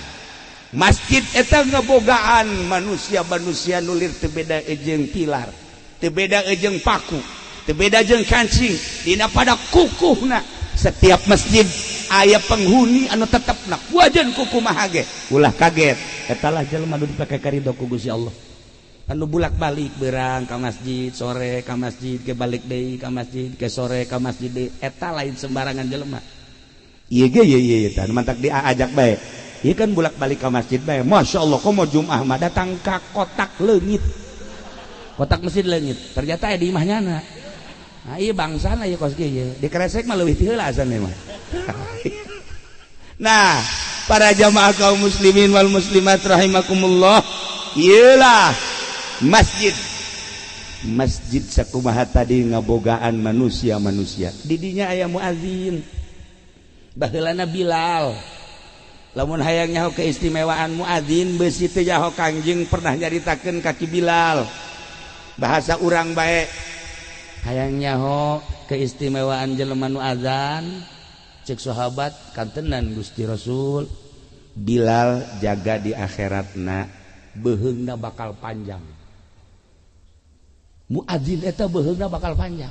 Masjid eta ngebogaan manusia-manusia nulir teu beda jeung pilar, teu beda jeung paku, teu beda jeung kancing dina pada kukuhna. Setiap masjid aya penghuni anu tetepna wajan kukumaha ge ulah kaget, etalah jelema nu dipake karidho ku Gusti Allah, anu bulak-balik berang ka masjid, sore ka masjid, ke balik deui ka masjid, ke sore ka masjid deui. Eta lain sembarangan jelema. Ieu ge ieu ieu tah mantak diajak bae. Ieu kan bulak-balik ka masjid bae, Masya Allah. Komo Jumat mah datang ka kotak leungit, kotak masjid leungit, ternyata aya di imah nyana. Nah, iya bangsana ieu kos kieu dikeresek mah leuwih ti heula asana mah. Nah, para jamaah kaum muslimin wal muslimat rahimakumullah, iyalah masjid. Masjid sakumaha tadi ngabogaan manusia-manusia. Didinya aya muazin. Baheulana Bilal. Lamun hayang nyaho keistimewaan muazin beusi teu nyaho Kangjeng pernah nyaritakeun ka Ki Bilal. Bahasa urang bae. Hayang nyaho keistimewaan jelema nu azan, cek sahabat kantenan Gusti Rasul. Bilal jaga di akhiratna beuheungna bakal panjang. Muadzin eta beuheungna bakal panjang.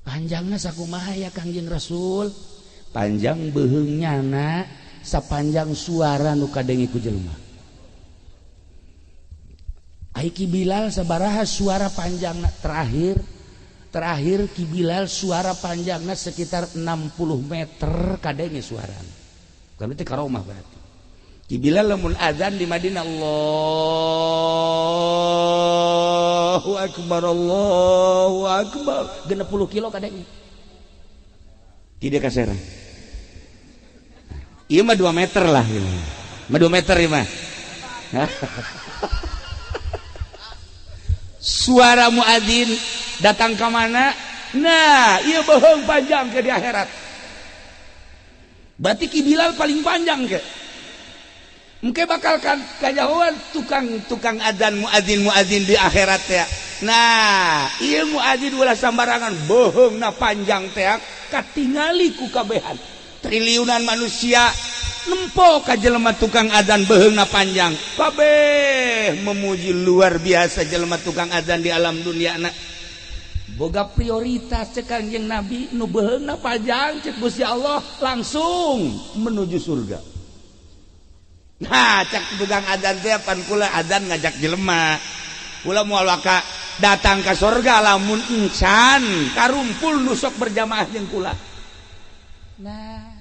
Panjangna sakumaha ya Kangjeng Rasul? Panjang beuheungnya na sapanjang suara nu kadenge ku jelema. Ai Ki Bilal sabaraha suara panjangna terakhir? Terakhir Ki Bilal suara panjangna sekitar 60 meter kadenge suarana. Kan itu karomah berarti. Ki Bilal lamun azan di Madinah Allahu Akbar Allahu Akbar 60 kilo kadenge. Tidak kasera. Ieu mah 2 meter lah ieu mah. 2 meter ieu mah. Suara muadzin datang ke mana? Nah, ieu beuheung panjang ke di akhirat. Berarti Ki Bilal paling panjang ke. Mungkin bakal kan kajauhan tukang-tukang adzan muadzin di akhirat ya. Nah, ieu muadzin ulah sambarangan beuheungna panjang teh katingali ku kabehan. Triliunan manusia nempo ka jelema tukang adzan beuheungna panjang. Kabeh memuji luar biasa jelema tukang adzan di alam dunia na. Boga prioritas cek Kangjeng Nabi nu beuheungna panjang cek Gusti Allah langsung menuju surga. Nah, cek tukang adzan teh pan kula adzan ngajak jelema. Kula moal waka datang ka surga lamun encan karumpul nu sok berjamaah jeung kula. Nah,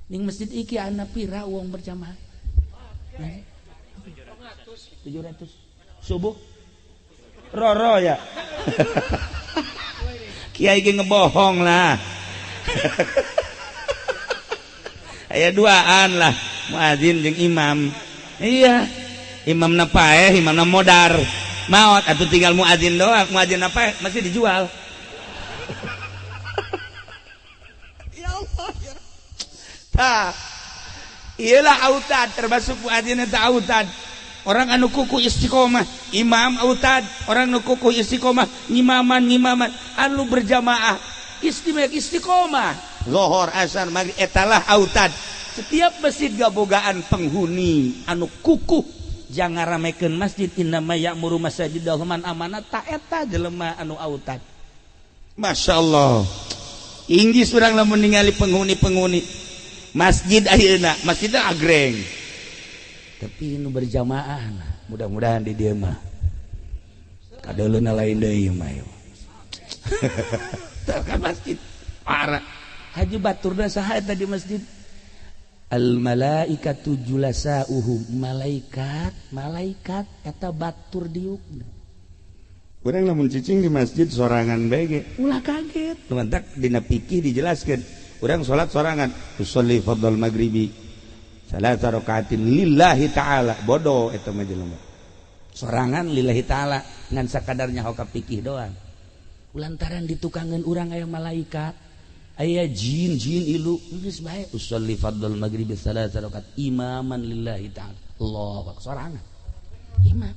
ning masjid iki ana pira wong berjamaah? 700. Subuh roro ya. Kiai ge ngebohong lah. Aya duaan lah, muadzin jeung imam. Iya, imamna paeh, imamna modar. Maot atuh tinggal muadzin doang, muadzin paeh masih dijual. Ya Allah ya. Tah. Iyalah autad termasuk muadzin eta autad. Orang anu kuku istiqomah, imam autad, orang anu kuku istiqomah, ngimaman anu berjamaah, istimewa istiqomah. Zohor, asar, maghrib etalah autad. Setiap masjid gabogaan penghuni anu kukuh jangan ramekeun masjid innama ya'muru masajidallah man amana ta eta jelema anu autad. Masya Allah. Inggris urang lamun ningali penghuni-penghuni masjid ayeuna, masjidna agreng. Tapi nu berjamaah nah, mudah-mudahan di dieu mah kadeuleuna lain deui mah ieu. Tah kan masjid parah. Haji baturna saha eta di masjid? Al malaikatu julasauhum, malaikat, malaikat eta batur diukna. Urang lamun cicing di masjid sorangan bae ge, ulah kaget. Mantak dina fikih dijelaskeun, urang salat sorangan, usolli fardhal maghribi salasa rakaatin lillahi ta'ala, bodoh eta mah jelema. Sorangan lillahi ta'ala ngan sakadarnya hoka fikih doang. Lantaran ditukangeun urang aya malaikat, aya jin jin ilu geus bae usolli fardhal maghribi salasa rakaat imaman lillahi ta'ala. Allahu akbar sorangan. Imam.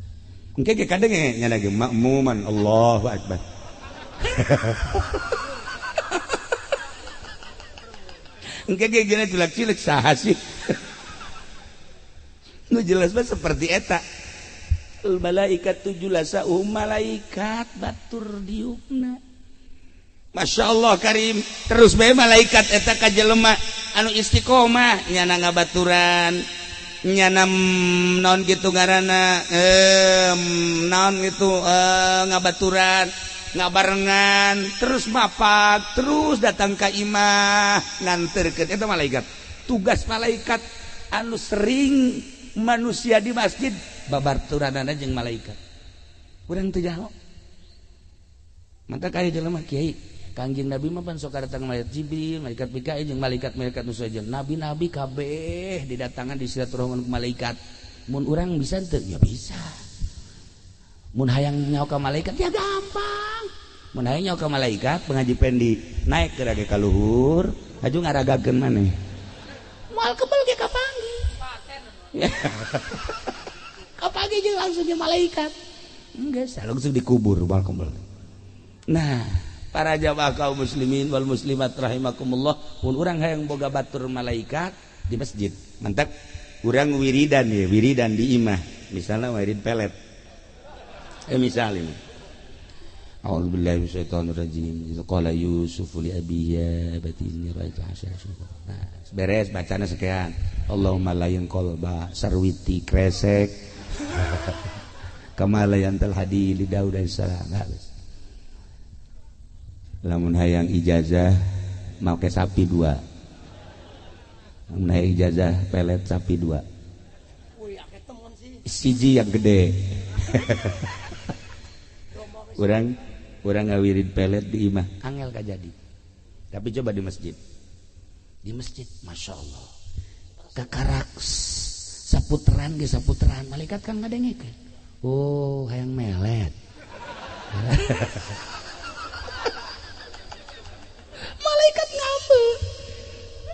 Engke ge kadenge nya lagi makmuman Allahu akbar. Engke ge geuna cilak-cilik saha sih? Nu jelas mah seperti eta. Al malaikatu julasa'uhum, malaikat batur diukna. Masya Allah karim. Terus bae malaikat eta ka jelema anu istiqomah nyana ngabaturan, nyana naon gitu ngaranna, naon gitu ngabaturan, ngabarengan, terus mapak, terus datang ka imah nganterkeun eta malaikat. Tugas malaikat anu sering manusia di masjid babaturanana jeung malaikat. Urang teu jaho. Mantap kaya jelema kiai. Kangjeng Nabi mah pan sok datang malaikat Jibril, malaikat Mikail jeung malaikat-malaikat nu sejen. Nabi-nabi kabeh didatangan di silaturahman ku malaikat. Mun urang bisa teu? Ya bisa. Mun hayang nyaho ka malaikat ya gampang. Mun hayang nyaho ka malaikat pengaji pendi naik ke rage ka luhur, haju ngaragakeun maneh. Moal kebel ge kapanggih. Kapanggih jeung langsung jeung malaikat. Enggak, langsung dikubur moal kebel. Nah, para jamaah kaum muslimin wal muslimat rahimakumullah, mun urang hayang boga batur malaikat di masjid. Mantap. Urang wiridan ya, wiridan di imah. Misalnya wirid pelet. Misalnya A'udzubillahi minasyaitonirrajim. Qala Yusuf li abihi ya abati inni ra'aitu asyara. Nah, beres bacana sekian. Allahumma layin qalba sarwiti kresek. Kama layantal hadi li Daud alaihissalam. Lamun hayang ijazah make sapi 2. Lamun hayang ijazah pelet sapi 2. Siji yang gede. Urang ngawirid pelet di imah angel kajadi. Tapi coba di masjid. Di masjid Masya Allah. Kakarak saputeran ge saputeran malaikat kan ngadengekeun. Oh, hayang melet. Malaikat ngambek.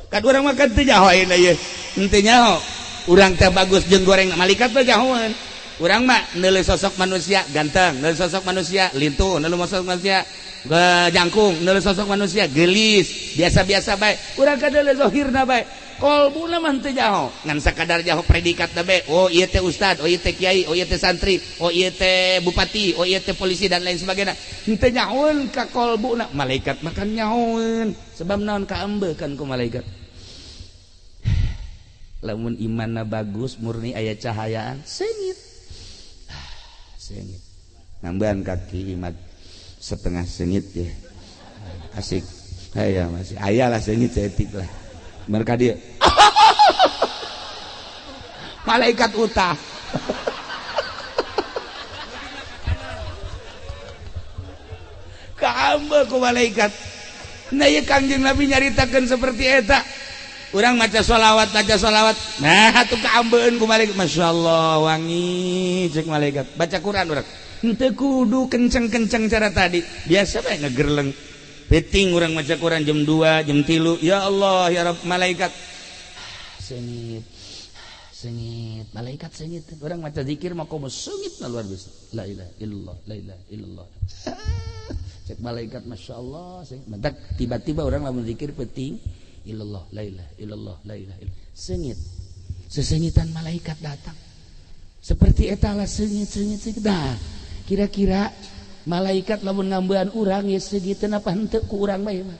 Kan urang mah kan teu nyaho ayeuna ieu. Henteu nyaho. Urang teh bagus jeung goreng malaikat teh nyahoeun. Urang mah neuleuh sosok manusia ganteng, neuleuh sosok manusia lintuh, neuleuh sosok manusia jangkung, neuleuh sosok manusia geulis, biasa-biasa bae. Urang kadeuleuh zahirna bae. Kolbuna mah teu nyaho, ngan sakadar nyaho predikatna bae. Oh ieu teh ustad, oh ieu teh kiai, oh ieu teh santri, oh ieu teh bupati, oh ieu teh polisi dan lain sebagainya. Henteu nyahoeun ka kolbuna. Malaikat mah kan nyahoeun. Sebab naon kaambekan ku malaikat. Lamun imanna bagus, murni aya cahayaan, seungit. Sengit. Nambahan kaki imat setengah sengit ya. Asik. Aya masih aya lah sengit seetik lah. Mereka dia. Malaikat utah. Kaambe ku malaikat. Nah ieu Kangjeng Nabi nyaritakeun seperti eta. Urang maca sholawat. Nah, atuh kaambeun ku malaikat. Masyaallah, wangi cek malaikat. Baca Quran urang. Henteu kudu kenceng-kenceng cara tadi. Biasa bae ngegerleng. Peting urang maca Quran jam 2, jam 3. Ya Allah, ya Rabb, malaikat. Sengit. Sengit, malaikat sengit. Urang maca zikir mah komo sengit luar biasa. La ilaha illallah, la ilaha illallah. Cek malaikat masyaallah, sengit. Mentak tiba-tiba urang lamun zikir peting illallah, la ilaha illallah, la ilaha illallah. Sengit. Sesengitan malaikat datang. Seperti etalah sengit, sengit, sengit. Nah, kira-kira malaikat lamun ngambean urang ya segiteun apa henteu ku urang bae mah.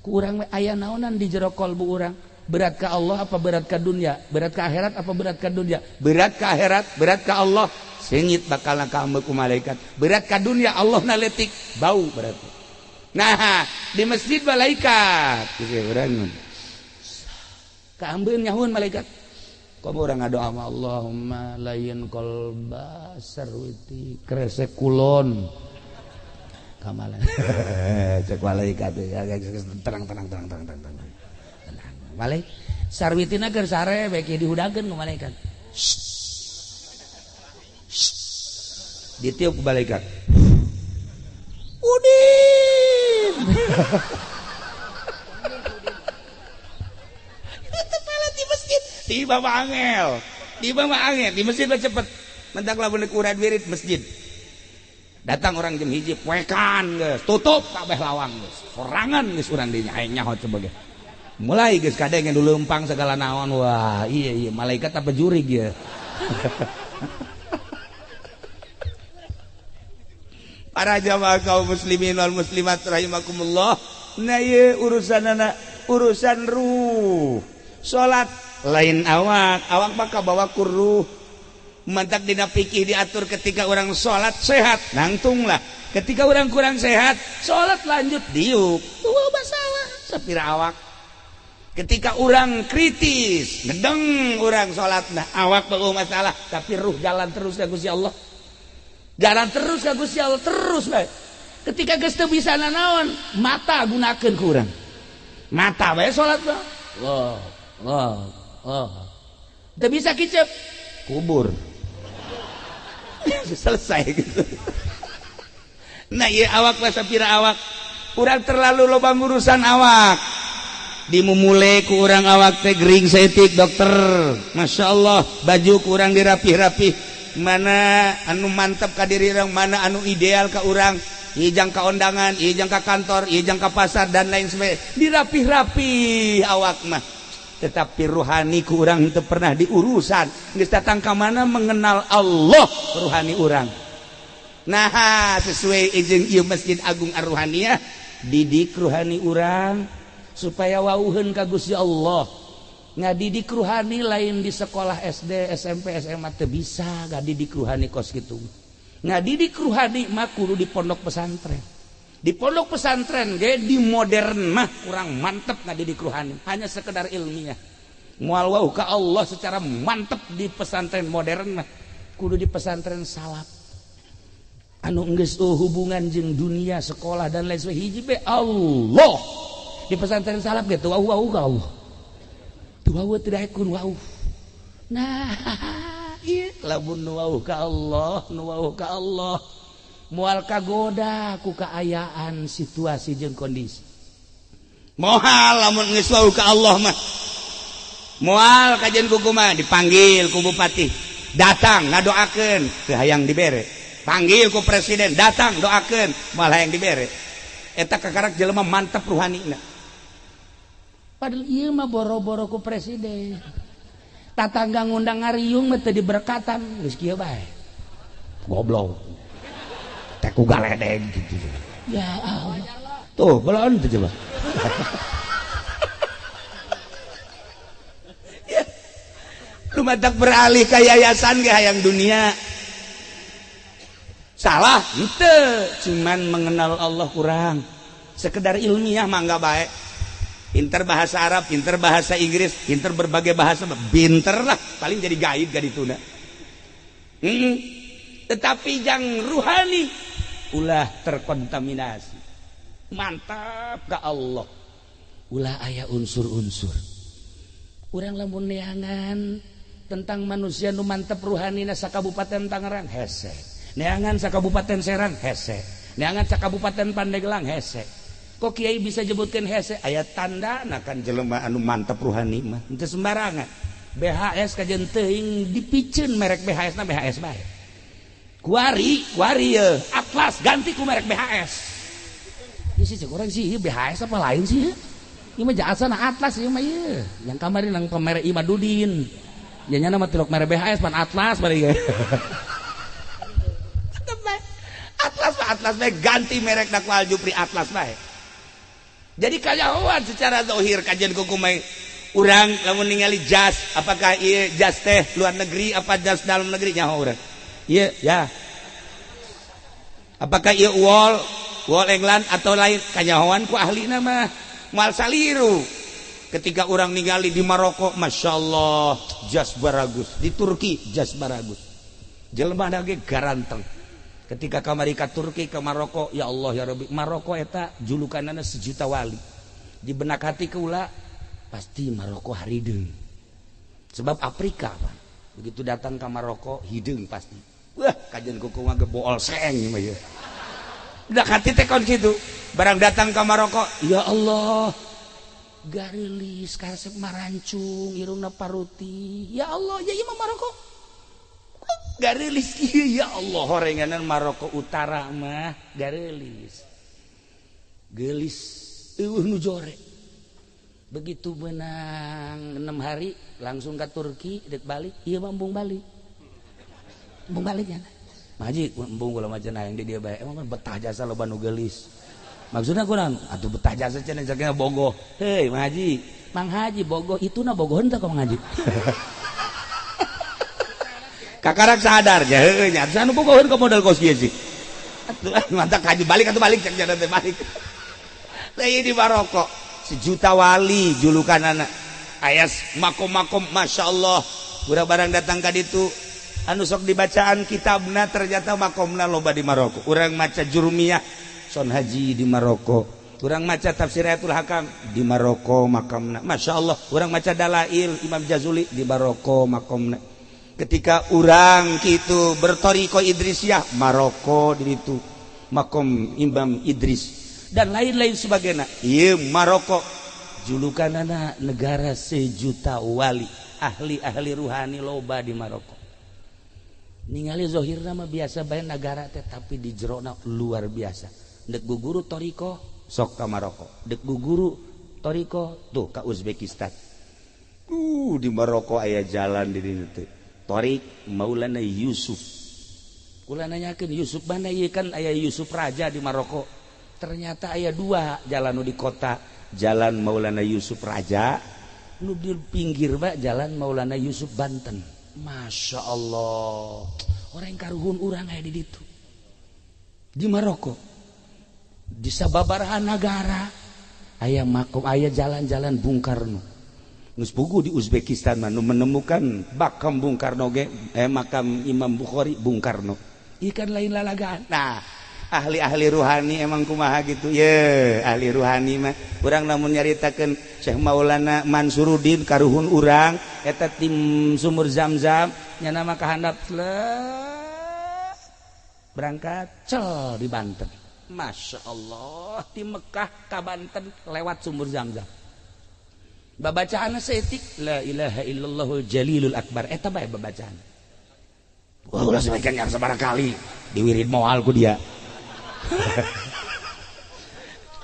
Ku urang bae aya naonan di jero kolbu urang. Berat ka Allah apa berat ka dunia? Berat ka akhirat apa berat ka dunia? Berat ka akhirat, berat ka Allah. Sengit bakal kaambe ku malaikat. Berat ka dunia Allah na leutik, bau berarti. Nah, di masjid malaikat. Geus urang. Kaambeun nyahueun malaikat. Komo urang ngadoa ma Allahumma layin qalba sarwiti kresek kulon. Kamalan. Cek malaikat tenang tenang tenang tenang tenang. Tenang. Malaikat sarwitina keur sare bae dihudangkeun ku malaikat. Ditiup ku malaikat. Udin. Itu pelet di masjid. Tiba mah angel. Tiba mah angel di masjid mah cepet. Mentak lamun ukuran wirid masjid. Datang orang jam 1 poekan geus, tutup kabeh lawang geus. Sorangan geus urang dinya aing nyaho coba ge. Mulai geus kadenge nu leumpang segala naon. Wah, iya iya malaikat apa jurig ya. Para jamaah kaum muslimin wal muslimat rahimakumullah. Nah ieu urusanana urusan ruh. Salat lain awak, awak mah kabawa ku ruh. Mantak dina fikih diatur ketika orang salat sehat, nangtunglah. Ketika orang kurang sehat, salat lanjut diuk. Dua masalah sapira awak. Ketika orang kritis, ngedeng orang salatna, awak beuh masalah, tapi ruh jalan terus ka Gusti Allah. Jalan terus ka Gusti Allah terus bae. Ketika geus teu bisa nanaon, mata gunakeun ku urang. Mata bae salat mah. Allah, Allah, Allah. Teu bisa kicep, kubur. Selesai gitu. Nah, ieu awak mah sapira awak. Urang terlalu loba ngurusan awak. Dimumule ku urang awak teh gering saeutik dokter. Masya Allah, baju ku urang dirapih-rapih. Mana anu mantap ka diri urang, mana anu ideal ka urang. Ieu jang ka ondangan, ieu jang ka kantor, ieu jang ka pasar dan lain sebagainya. Dirapih-rapih awak mah. Tetapi ruhani ku urang teu pernah diurusan. Geus datang ka mana mengenal Allah ruhani urang. Nah, sesuai izin ieu Masjid Agung Ar-Ruhaniyah, didik ruhani urang supaya wauheun ka Gusti Allah. Ngadidik ruhani lain di sekolah SD, SMP, SMA teu bisa ngadidik ruhani kos kitu. Ngadidik ruhani mah kudu di pondok pesantren. Di pondok pesantren ge di modern mah kurang mantep ngadidik ruhani, hanya sekedar ilmiah. Moal wau ka Allah secara mantep di pesantren modern mah, kudu di pesantren salaf. Anu geus hubungan jeung dunia sekolah dan lain sebagainya hiji be Allah. Di pesantren salaf ge teu wau ka Allah. Teu wau teu daekun wau. Nah, ieu lamun nu wau ka Allah, nu wau ka Allah. Moal kagoda ku kaayaan situasi jeung kondisi. Moal lamun geus wau ka Allah mah. Moal kajian ku kumaha dipanggil ku bupati, datang ngadoakeun teu hayang dibere. Panggil ku presiden, datang doakeun, moal hayang dibere. Eta kakarak jelema mantep ruhanina. Padahal ieu mah boro-boro ku presiden. Tatangga ngundang ngariung mah teu diberkatan, geus kieu bae. Goblok. Teh ku galedeg gitu. Ya Allah. Tuh, belaon teu coba. Ya. Lu matak beralih ka yayasan ge hayang dunia. Salah, henteu, cuman mengenal Allah kurang. Sekedar ilmiah mah enggak baik. Pinter bahasa Arab, pinter bahasa Inggris, pinter berbagai bahasa, pinter lah, paling jadi guide gak dituna. Tetapi yang ruhani ulah terkontaminasi. Mantap ke Allah. Ulah aya unsur-unsur. Urang lamun neangan tentang manusia nu mantep ruhanina sakabupaten Tangerang hese. Neangan sakabupaten Serang hese. Neangan sakabupaten Pandeglang hese. Kok kiai bisa jebutkeun hese? Aya tandana kan jelema anu mantep ruhani mah. Henteu sembarangan. BHS kajen teuing dipiceun merek BHS na BHS bae. Kuari, kuari ye. Atlas ganti ku merek BHS. Ieu sih cek urang sih ieu BHS apa lain sih? Ieu mah jasana Atlas ieu mah ieu. Yang kamari nang pemerek Imadudin. Ya nya mah tilok merek BHS pan Atlas bari ge. Atlas mah Atlas bae ganti merek ku Aljupri Atlas bae. Jadi kayahoan secara zahir kajian kukumai urang lamun ningali jas apakah ieu jas teh luar negeri apa jas dalam negeri nyaho urang. Ieu ya. Apakah ieu wol wol England atau lain kanyahoan ku ahlina mah moal saliru. Ketika urang ningali di Maroko Masya Allah jas baragus, di Turki jas baragus. Jelema ge garanteng. Ketika kamari ka Turki ke Maroko, ya Allah ya Rabbi, Maroko eta julukanana sejuta wali. Di benak hati keula pasti Maroko harideung. Sebab Afrika pan. Begitu datang ke Maroko hideung pasti. Wah, kajian kuku mah gebool seeng mah ieu. Benak hati teh kon kitu. Barang datang ke Maroko, ya Allah, garilis karesep marancung, irungna paruti. Ya Allah, ya ieu mah Maroko. Garilis ya Allah horenganan Maroko Utara mah garilis. Gelis eueuh nu jore. Begitu menang 6 hari langsung ke Turki dek balik, ieu mah embung balik. Embung balik ya. Maji embung kula mah cenah yang di dieu bae. Emang kan betah jasa loba nu geulis. Maksudna kurang atuh betah jasa cenah jagana bogoh. Heuy Mang Haji, Mang Haji bogoh ituna bogoh henteu ka Mang Haji. Kakarak sadar ya heueuh nya anu bogoheun ka modal kos kieu sih. Atuh mantap haji balik atuh balik cek jalan teh balik. Lah ieu di Maroko sejuta wali julukanana. Ayas makom-makom Masya Allah. Budak barang datang ka ditu anu sok dibacaan kitabna ternyata makomna loba di Maroko. Urang maca Jurumiyah Son Haji di Maroko. Urang maca tafsir Ayatul Hakam di Maroko makamna. Masya Allah. Urang maca Dalail Imam Jazuli di Maroko makamna. Ketika urang kitu bertoriko Idrisiyah, Maroko di ditu makom Imam Idris dan lain-lain sebagainya. Ieu Maroko julukanana negara sejuta wali, ahli-ahli ruhani loba di Maroko. Ningali zohirna mah biasa bae nagara teh, tapi di jerona luar biasa. Dek guguru toriko sok ka Maroko, dek guguru toriko tuh ka Uzbekistan. Di Maroko aya jalan di dieu teh. Torik Maulana Yusuf. Kula nanyakeun Yusuf mana ieu, kan aya Yusuf raja di Maroko. Ternyata aya dua jalan nu di kota, jalan Maulana Yusuf Raja, nu di pinggir pak jalan Maulana Yusuf Banten. Masya Allah, orang karuhun urang aya di ditu. Di Maroko, di sababaraha nagara aya makom, aya jalan-jalan Bung Karno. Geus puguh di Uzbekistan mah nu menemukan makam Bung Karno ge, makam Imam Bukhari Bung Karno. Ikan lain lalagaan. Nah, ahli-ahli ruhani emang kumaha gitu ye, ahli ruhani mah urang lamun nyaritakeun Syekh Maulana Mansuruddin karuhun urang eta tim sumur Zam-Zam nya nama kahandap berangkat cel di Banten. Masya Allah, di Mekah ka Banten lewat sumur Zam-Zam. Babacaanna seetik la ilaha illallahul jalilul akbar, eta bae babacaan. Wah, ulah sampaikan yang sabaraha kali diwirid moal ku dia.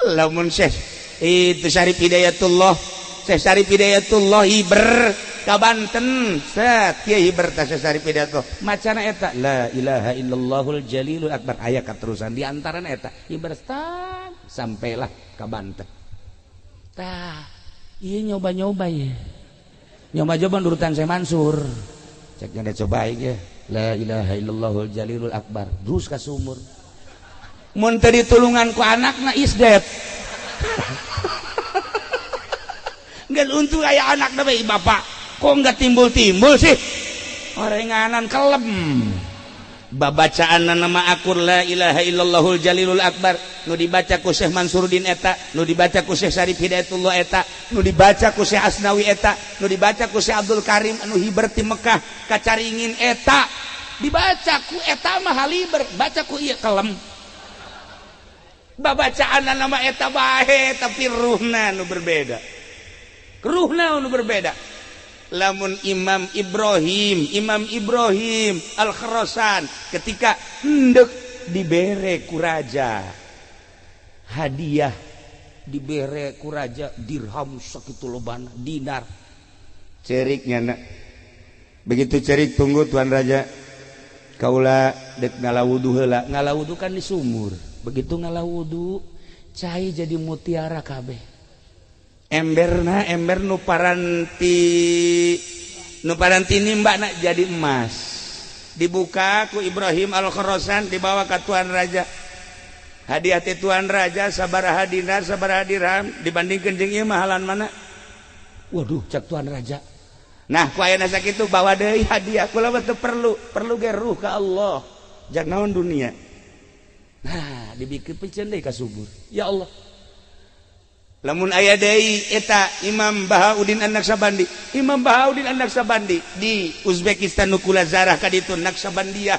Lamun Syekh itu Syarif Hidayatullah, Syekh Syarif Hidayatullah hiber ka Banten, set kieu hiber teh Syekh Syarif Hidayatullah. Macana eta la ilaha illallahul jalilul akbar aya katerusan di antarana eta hiber tang sampailah ka Banten. Tah, ieu nyoba-nyoba ye. Nyoba-nyoba nurutan Syekh Mansur. Cek nya coba ye. La ilaha illallahul jalilul akbar. Terus ka sumur. Mun teu ditulungan ku anakna isdet. Nggak untung aya anakna bae bapak. Kok nggak timbul-timbul sih? Orenganan kelem. Babacaan nama akur la ilaha illallahul jalilul akbar nu dibaca ku Syekh Mansuruddin eta, nu dibaca ku Syekh Syarif Hidayatullah eta, nu dibaca ku Syekh Asnawi eta, nu dibaca ku Syekh Abdul Karim anu hiber ti Mekah ka Caringin eta, dibaca ku eta mah haliber, baca ku ieu kelem. Babacaan nama eta bae tapi ruhna nu berbeda. Ruhna nu berbeda. Lamun Imam Ibrahim Al-Khurasan ketika hendak dibere ku raja hadiah, dibere ku raja dirham sakitu lobana dinar. Ceriknya nak. Begitu cerik tunggu tuan raja. Kaula dek ngalawudu heula. Ngalawudu kan di sumur. Begitu ngalawudu cai jadi mutiara kabeh. Emberna ember nu paranti nimba nak jadi emas. Dibuka ku Ibrahim Al-Khurasan dibawa ke tuan raja. Hadiah ti tuan raja sabaraha dinar sabaraha dirham dibandingkeun jeung ieu mahalan mana? Waduh, cak tuan raja. Nah, ku ayeuna sakitu bawa deui hadiah kula mah teu perlu, perlu ge ruh ka Allah. Jak naon dunia. Nah, dibikeun piceun deui ka subur. Ya Allah. Lamun aya deui eta Imam Bahauddin An-Naqsabandi. Imam Bahauddin An-Naqsabandi di Uzbekistan nu kula zarah ka ditu Naqsabandiyah.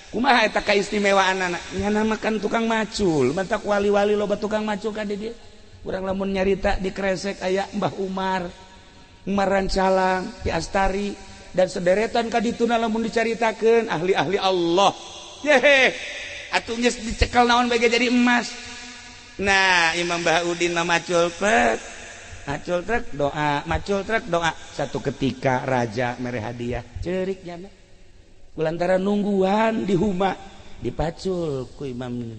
Kumaha eta kaistimewaanana? Nya makan tukang macul, mantak wali-wali loba tukang macul ka di dieu. Urang lamun nyarita di Kresek aya Mbah Umar, Umar Rancalang, Ki Astari dan sederetan ka dituna lamun dicaritakeun ahli-ahli Allah. Yehe, atuh geus dicekel naon bae jadi emas. Nah, Imam Bahauddin mah macul trek, macul trek doa, macul trek doa. Satu ketika raja mere hadiah, cerik nya. Kulantaran nungguan di huma dipacul ku Imam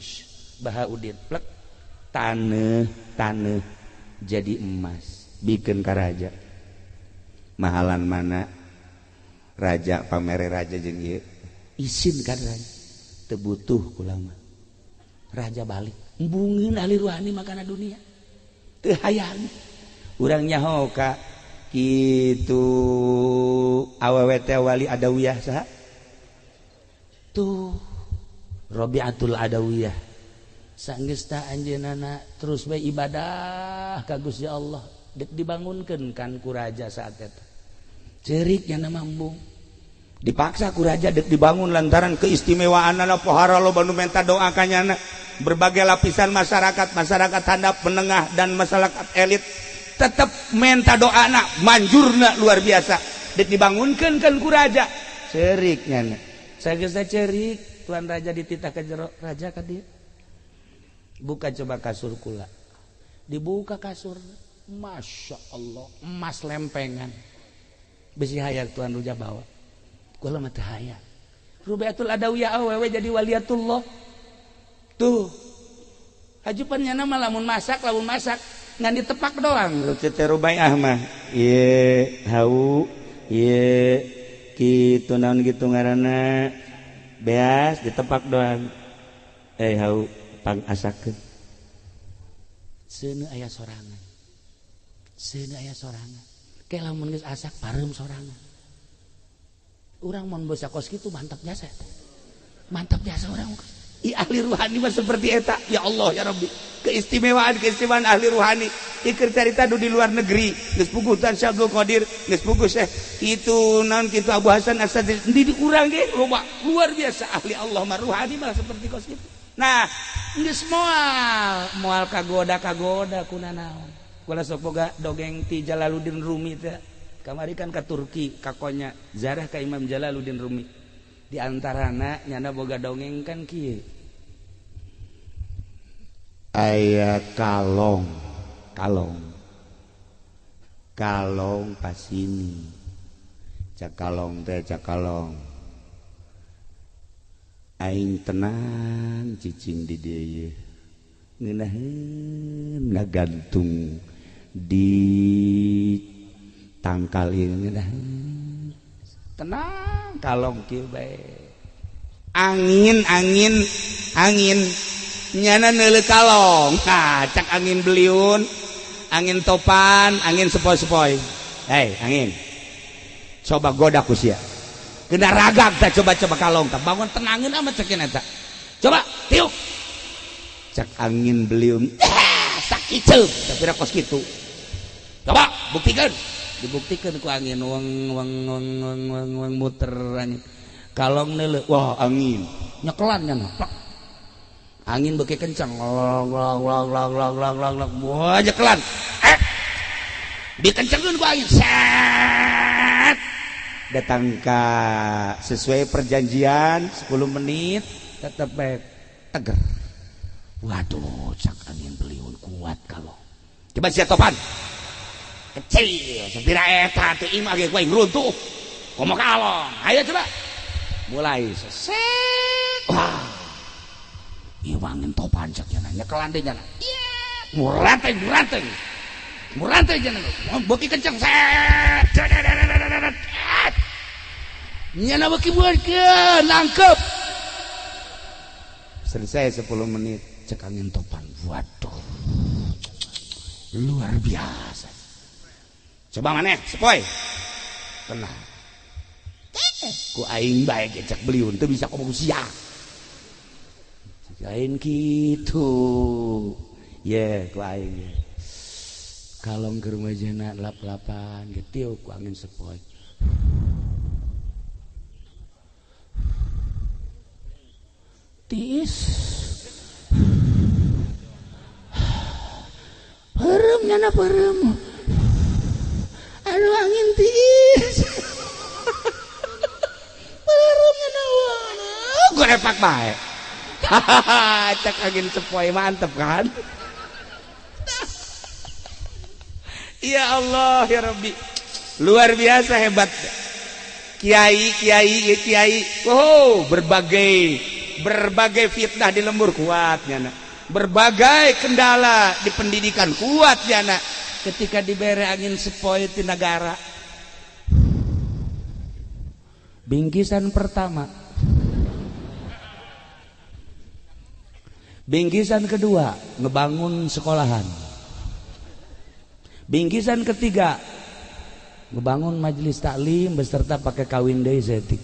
Bahauddin, plek taneuh taneuh jadi emas, bikeun ka raja. Mahalan mana raja pamere raja jeung ieu? Isin kan raja. Teu butuh kula mah. Raja balik. Embungeun ahli ruhani makana dunia. Teu hayang. Urang nyaho ka kitu awewe teh wali Adawiyah saha? Tuh Rabi'atul Adawiyah. Sanggeusna anjeunna terus bae ibadah ka Gusti Allah dek dibangunkeun kan ku raja saat eta. Ceurik nya mah embung. Dipaksa ku raja dek dibangun lantaran keistimewaanana pohara loba nu menta doa ka nyana. Berbagai lapisan masyarakat, masyarakat handap, menengah dan masyarakat elit tetep menta doana, manjurna luar biasa. Dek dibangunkeun kan ku raja. Ceurik nyana. Sageusna ceurik tuan raja dititah ka jero, raja ka dieu. Buka coba kasur kula. Dibuka kasur. Masya Allah, emas lempengan. Besi hayang tuan raja bawa. Kula mah teu hayang. Rubiatul Adawiyah awewe jadi waliatullah. Tuh. Hajupan nyana mah lamun masak ngan ditepak doang. Teh Rubiah mah. Ieu hau, ieu kitu naon kitu ngaranna. Beas ditepak doang. Hau pangasakeun. Seuneu aya sorangan. Seuneu aya sorangan. Ke lamun geus asak pareum sorangan. Urang mun basa kos kitu mantap jasa eta. Mantap jasa urang. I ahli ruhani mah seperti eta. Ya Allah ya Rabbi. Keistimewaan-keistimewaan ahli ruhani. Iker carita du di luar negeri. Geus puguh Tan Syekh Abdul Qadir, geus puguh Syekh kitu naon kitu Abu Hasan Asy-Syadzili. Di urang ge loba luar biasa ahli Allah mah ruhani mah seperti kos kitu. Nah, geus moal kagoda-kagoda kuna naon. Kula sok boga dongeng ti Jalaluddin Rumi teh. Kamari kan ka Turki, ka Konya, zarah ka Imam Jalaluddin Rumi. Di antarana nyana boga dongeng kan kieu. Aya kalong, kalong. Kalong pasini. Cak kalong teh cak kalong. Aing tenang cicing di dieu. Ngeunaheun ngagantung di tangkal ieu ngeunaheun. Tenang kalong kieu bae. Angin angin angin nyana neuleuh kalong. Nah, cak angin beliun, angin topan, angin sepoi-sepoi. Hei, angin. Coba goda ku sia. Kena ragag teh coba-coba kalong teh bangun tenangin amat cekin eta. Coba tiup. Cak angin beliung. Sakiceuk tapi ra kos kitu. Coba buktikan. Dibuktikan ku angin weng weng weng weng weng weng muter angin. Kalong neuleuh, wah angin. Nyekelan nya plak. Angin beuki kencang. Long long long long long long long long. Wah nyekelan. Dikencengkeun ku angin. Set. Datang ka sesuai perjanjian 10 menit tetep bae teger. Waduh, cak angin beliun kuat kalong. Coba sia topan. Kecil, sepira eta teu imah ge ku aing runtuh. Komo kalong. Ayo coba. Mulai seset. Wah. Ieu angin topan cak nya nyekelan deui nya. Iya, muranteng muranteng. Muranteng nya. Beuki kenceng set. Nyana beuki buatkeun nangkep. Selesai 10 menit cek angin topan. Waduh. Luar biasa. Coba maneh sepoi. Tenang. Ku aing bae ge cek beliun teu bisa komo sia. Lain kitu. Ye ku aing. Kalong ke rumah jana lap-lapan ge tiup ku angin sepoi. Tiis. Perem nyana perem. Aduh angin tiis. Perem nyana. Gue repak bae. Hahaha, cek angin sepoi mantep kan? Ya Allah ya Rabbi. Luar biasa hebat. Kiai kiai kiai. Oh, berbagai fitnah di lembur kuat nyana. Berbagai kendala di pendidikan kuat nyana. Ketika dibere angin sepoi di negara. Bingkisan pertama. Bingkisan kedua, ngebangun sekolahan. Bingkisan ketiga, ngebangun majelis taklim beserta pakai kawin deui setik.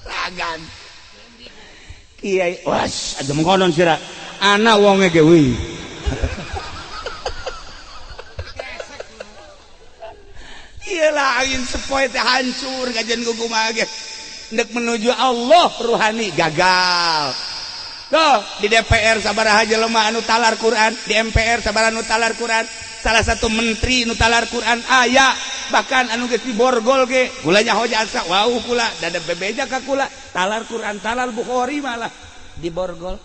Ragan. Kiai was aja mengkonon sira. Anak wonge ge wih. Iyalah angin sepoi teh hancur kajian kumaha ge. Ndek menuju Allah ruhani gagal. Tuh di DPR sabaraha jelema anu talar Quran, di MPR sabaraha anu talar Quran, salah satu menteri anu talar Quran aya, bahkan anu geus diborgol ge kula nyaho jasa wau kula dada bebeja ka kula talar Quran talar Bukhari malah diborgol.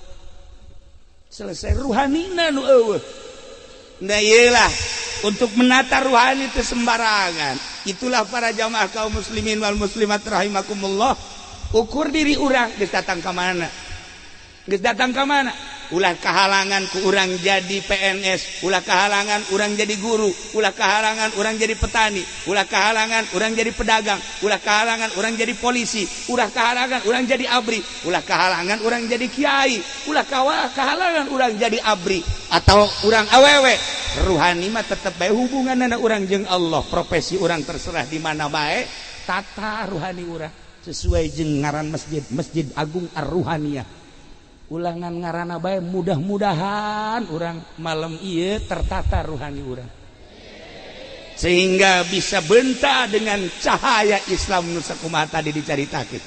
Selesai ruhanina nu eueuh. Nah iyalah untuk menata ruhani itu sembarangan. Itulah para jamaah kaum muslimin wal muslimat rahimakumullah. Ukur diri urang geus datang ka mana? Geus datang ka mana? Ulah kahalangan ku urang jadi PNS, ulah kahalangan urang jadi guru, ulah kahalangan urang jadi petani, ulah kahalangan urang jadi pedagang, ulah kahalangan urang jadi polisi, ulah kahalangan urang jadi abri, ulah kahalangan urang jadi kiai, ulah kahalangan urang jadi abri atau urang awewe. Ruhani mah tetep bae hubunganna urang jeung Allah, profesi urang terserah di mana bae, tata ruhani urang sesuai jeung ngaran masjid, Masjid Agung Ar-Ruhaniyah. Ulangan ngarana bae mudah-mudahan urang malam ieu tertata ruhani urang sehingga bisa benta dengan cahaya Islam nu sakumaha tadi dicaritakeun.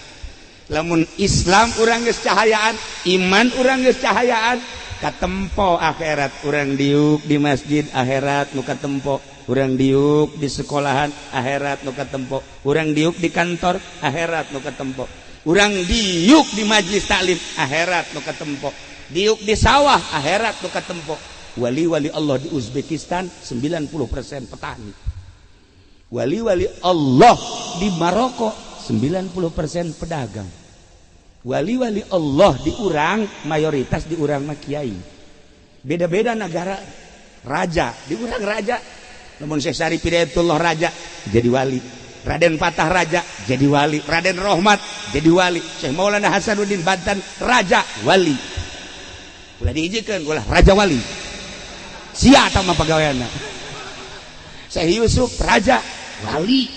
Lamun Islam urang geus cahayaan, iman urang geus cahayaan, katempo akhirat urang diuk di masjid akhirat nu katempo, urang diuk di sekolahan akhirat nu katempo, urang diuk di kantor akhirat nu katempo, urang diuk di majlis taklim akhirat nu katempo, diuk di sawah akhirat nu katempo. Wali-wali Allah di Uzbekistan 90% petani. Wali-wali Allah di Maroko 90% pedagang. Wali-wali Allah di urang mayoritas di urang mah kiai. Beda-beda negara, raja di urang raja. Lamun Syekh Syarif Hidayatullah raja jadi wali. Raden Patah raja jadi wali, Raden Rohmat jadi wali, Syekh Maulana Hasanuddin Banten raja wali. Ulah diijikeun ulah raja wali. Sia eta mah pagaweanna. Syekh Yusuf raja wali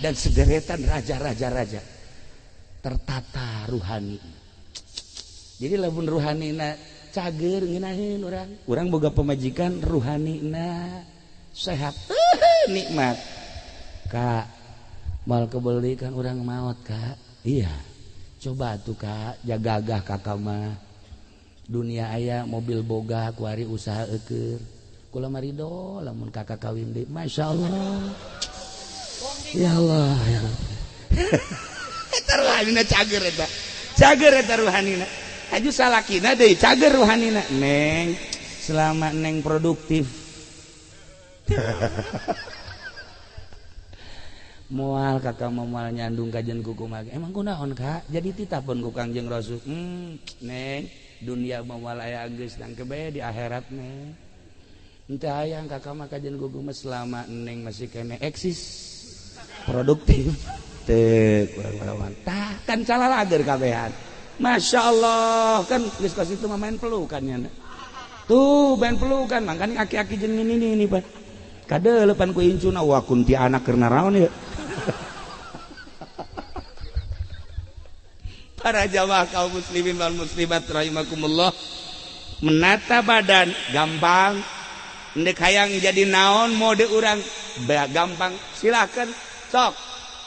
dan sederetan raja-raja raja. Tertata ruhani. Jadi lamun ruhanina cager ngeunaheun urang. Urang boga pamajikan ruhanina sehat, nikmat. Kak, mal kebeli kan orang maut kak. Iya, coba tuh kak, jagagah kakak mah. Dunia aya mobil boga, kuari usaha eukeur. Kula marido, lamun kakak kawin deui. Masya Allah. Ya Allah. Ya Allah. Eta ruhanina cager eta. Cager eta ruhanina. Aju salakina deui cager ruhanina. Neng, selama neng produktif. Moal kakak mau moal nyandung kajian kuku mage. Emang kunaon kak? Jadi titah pun ku Kangjeng Rasul. Neng, dunia moal aya geus nangke bae di akhirat neng. Henteu hayang kakak mah kajian kuku mah selama neng masih kene eksis produktif. Teu kurang-kurang. Tah kan calalager kabehan. Masya Allah kan geus kos itu mah main pelukan nya. Tuh main pelukan mangkane aki-aki jeung ini ini Pak. Kadeulepan ku incuna wah kunti anak keur naraon ieu. Para jamaah kaum muslimin wal muslimat rahimakumullah, menata badan gampang, ndek hayang jadi naon mode urang gampang, silakan sok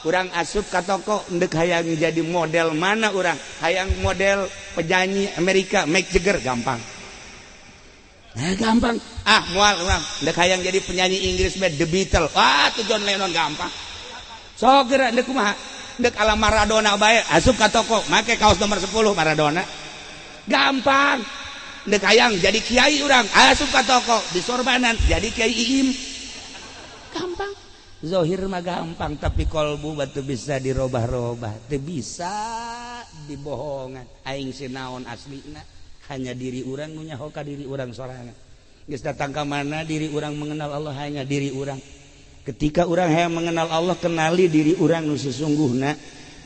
urang asup ka toko ndek hayang jadi model mana urang, hayang model penyanyi Amerika Mick Jagger gampang. Nah, gampang. Ah, mual urang ndek hayang jadi penyanyi Inggris The Beatles. Wah, tuh John Lennon gampang. Sok geura ndek kumaha? Ndek ala Maradona bae, asup ka toko, make kaos nomor 10 Maradona. Gampang. Ndek hayang jadi kiai urang, asup ka toko, di sorbanan jadi kiai Iim. Gampang. Zohir mah gampang, tapi kolbu batu bisa dirobah-robah, teu bisa dibohongan. Aing sinaon aslina. Hanya diri urang nu nyaho ka diri urang sorangan. Geus datang ka mana diri urang mengenal Allah hanya diri urang. Ketika urang hayang mengenal Allah, kenali diri urang nu sesungguhna.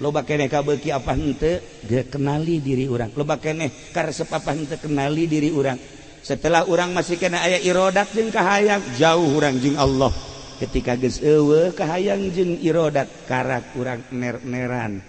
Loba keneh kabeuki apa henteu, kenali diri urang. Loba keneh karesep apa henteu, kenali diri urang. Setelah urang masih kena aya irodat jeung kahayang, jauh urang jeung Allah. Ketika geus eueuh kahayang jeung irodat, karak urang ner-neran.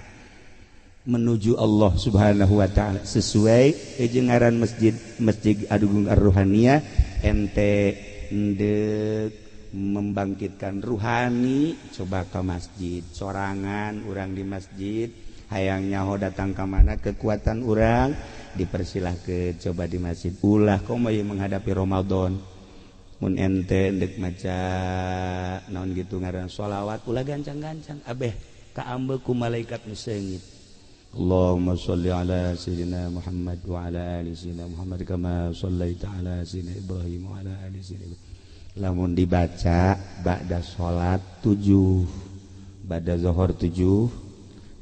Menuju Allah Subhanahu wa taala sesuai jeung ngaran masjid, Masjid Agung Ar-Ruhaniyah, ente endek membangkitkan ruhani coba ke masjid sorangan. Urang di masjid hayang nyaho datang ka mana kekuatan urang, dipersilahkan coba di masjid. Ulah komo ieu menghadapi Ramadan, mun ente endek maca naon gitu ngaran sholawat, ulah gancang-gancang, abeh kaambe ku malaikat nu seungit. Allahumma sholli ala sayyidina Muhammad wa ala ali sayyidina Muhammad kama shallaita ala sayyidina Ibrahim wa ala ali sayyidina Ibrahim. Lamun dibaca ba'da salat 7, ba'da zuhur 7,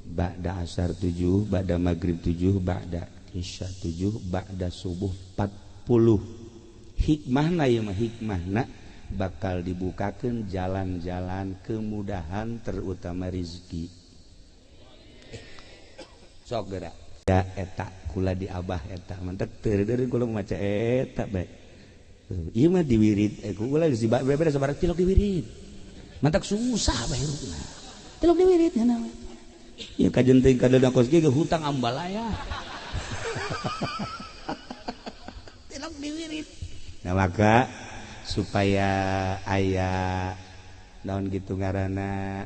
ba'da asar 7, ba'da maghrib 7, ba'da isya 7, ba'da subuh 40. Hikmahna ieu mah, hikmahna bakal dibukakeun jalan-jalan kemudahan terutama rezeki. Sok gerak ya eta kula di abah eta mantek teu kula maca eta bae. Ieu mah diwirid kula geus beberes sabarang tilok diwirid. Mantak susah bae hirupna. Tilok diwirid nya we. Ieu kajen teuing kadeuda kos ge hutang ambalaya. Tilok diwirid. Nah maka supaya aya naon gitu ngaranna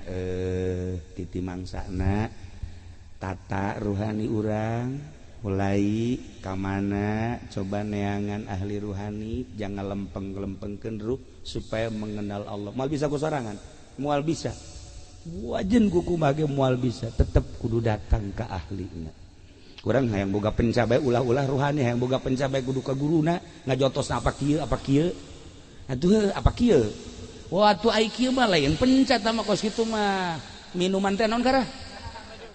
titi mangsana tata ruhani urang mulai kamana coba neangan ahli ruhani, jangan lempeng-lempengkeun ruh supaya mengenal Allah. Moal bisa ku sorangan, moal bisa wajen ku kumaha ge moal bisa, tetep kudu datang ke ahlina. Urang hayang boga pencabai ulah-ulah ruhani, hayang boga pencabai kudu ka guruna ngajotosna apa kieu apa kieu atuh apa kieu. Wah atuh ai kieu mah lain pencat mah kos kitu mah minuman teh naon karah.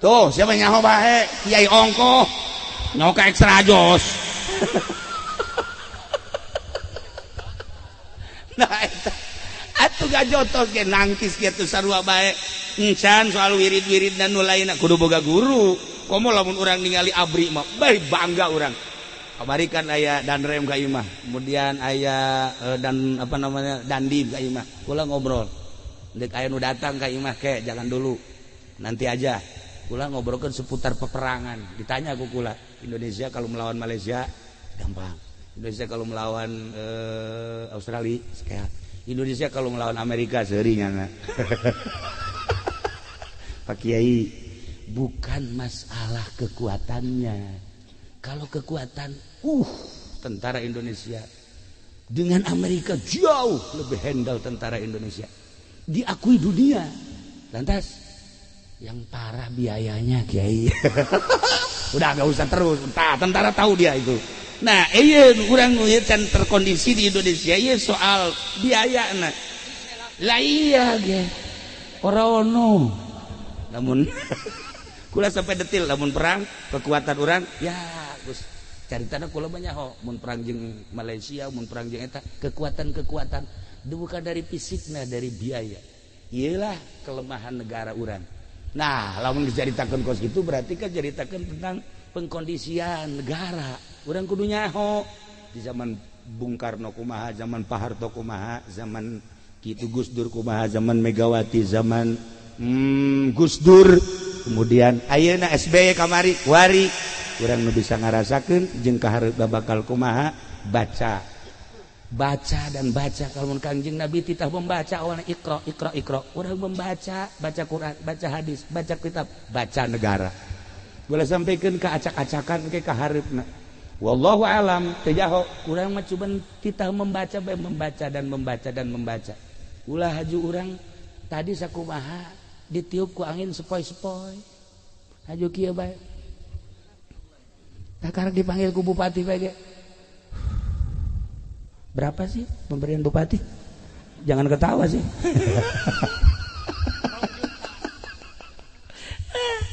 Tuh, siapa nyaho bae? Kiai ongkoh. Nyaho ka ekstra jos. Nah eta atuh gajotos ge nangkis kitu sarua bae. Encan soal wirid-wirid dan nu lainna kudu boga guru. Komo lamun urang ningali abri mah bae bangga urang. Kamari kan aya danrem ka imah, kemudian aya dan apa namanya dandim ka imah. Kula ngobrol. Deuk aya nu datang ka imah ke jangan dulu. Nanti aja. Kula ngobrolkan seputar peperangan. Ditanya aku kula, Indonesia kalau melawan Malaysia gampang. Indonesia kalau melawan Australia sekian. Indonesia kalau melawan Amerika seuri nyana. Pak Kiai, bukan masalah kekuatannya. Kalau kekuatan, tentara Indonesia dengan Amerika jauh lebih handal tentara Indonesia. Diakui dunia. Lantas yang parah biayanya Kiai. Udah gak usah terus, entah tentara tahu dia itu. Nah, iya kurang can terkondisi di Indonesia iya soal biaya nah. Lah iya ge. Ora ono. Lamun kula sampai detil lamun perang kekuatan urang ya Gus caritana kula banyak ho mun perang jeung Malaysia, mun perang jeung eta kekuatan-kekuatan bukan dari fisikna, dari biaya. Iyalah kelemahan negara urang. Nah, lamun diceritakan kos gitu berarti kan ceritakan tentang pengkondisian negara. Urang kudu nyaho di zaman Bung Karno kumaha, zaman Pak Harto kumaha, zaman kitu Gus Dur kumaha, zaman Megawati, zaman Gus Dur, kemudian ayeuna SBY kamari, wari urang nu bisa ngarasakeun jeung kahareup bakal kumaha, baca. Baca dan baca. Kalau Kangjeng Nabi titah membaca awalnya iqra iqra iqra, urang membaca, baca Quran, baca hadis, baca kitab, baca negara. Boleh sampaikan ke acak-acakan ke kahareupna. Wallahu alam teu jaho, urang mah cuman titah membaca bae, membaca dan membaca dan membaca. Ulah haju urang tadi sakumaha ditiup ku angin sepoi-sepoi. Haju kieu bae. Takarek dipanggil ku bupati bae ge. Berapa sih pemberian bupati? Jangan ketawa sih.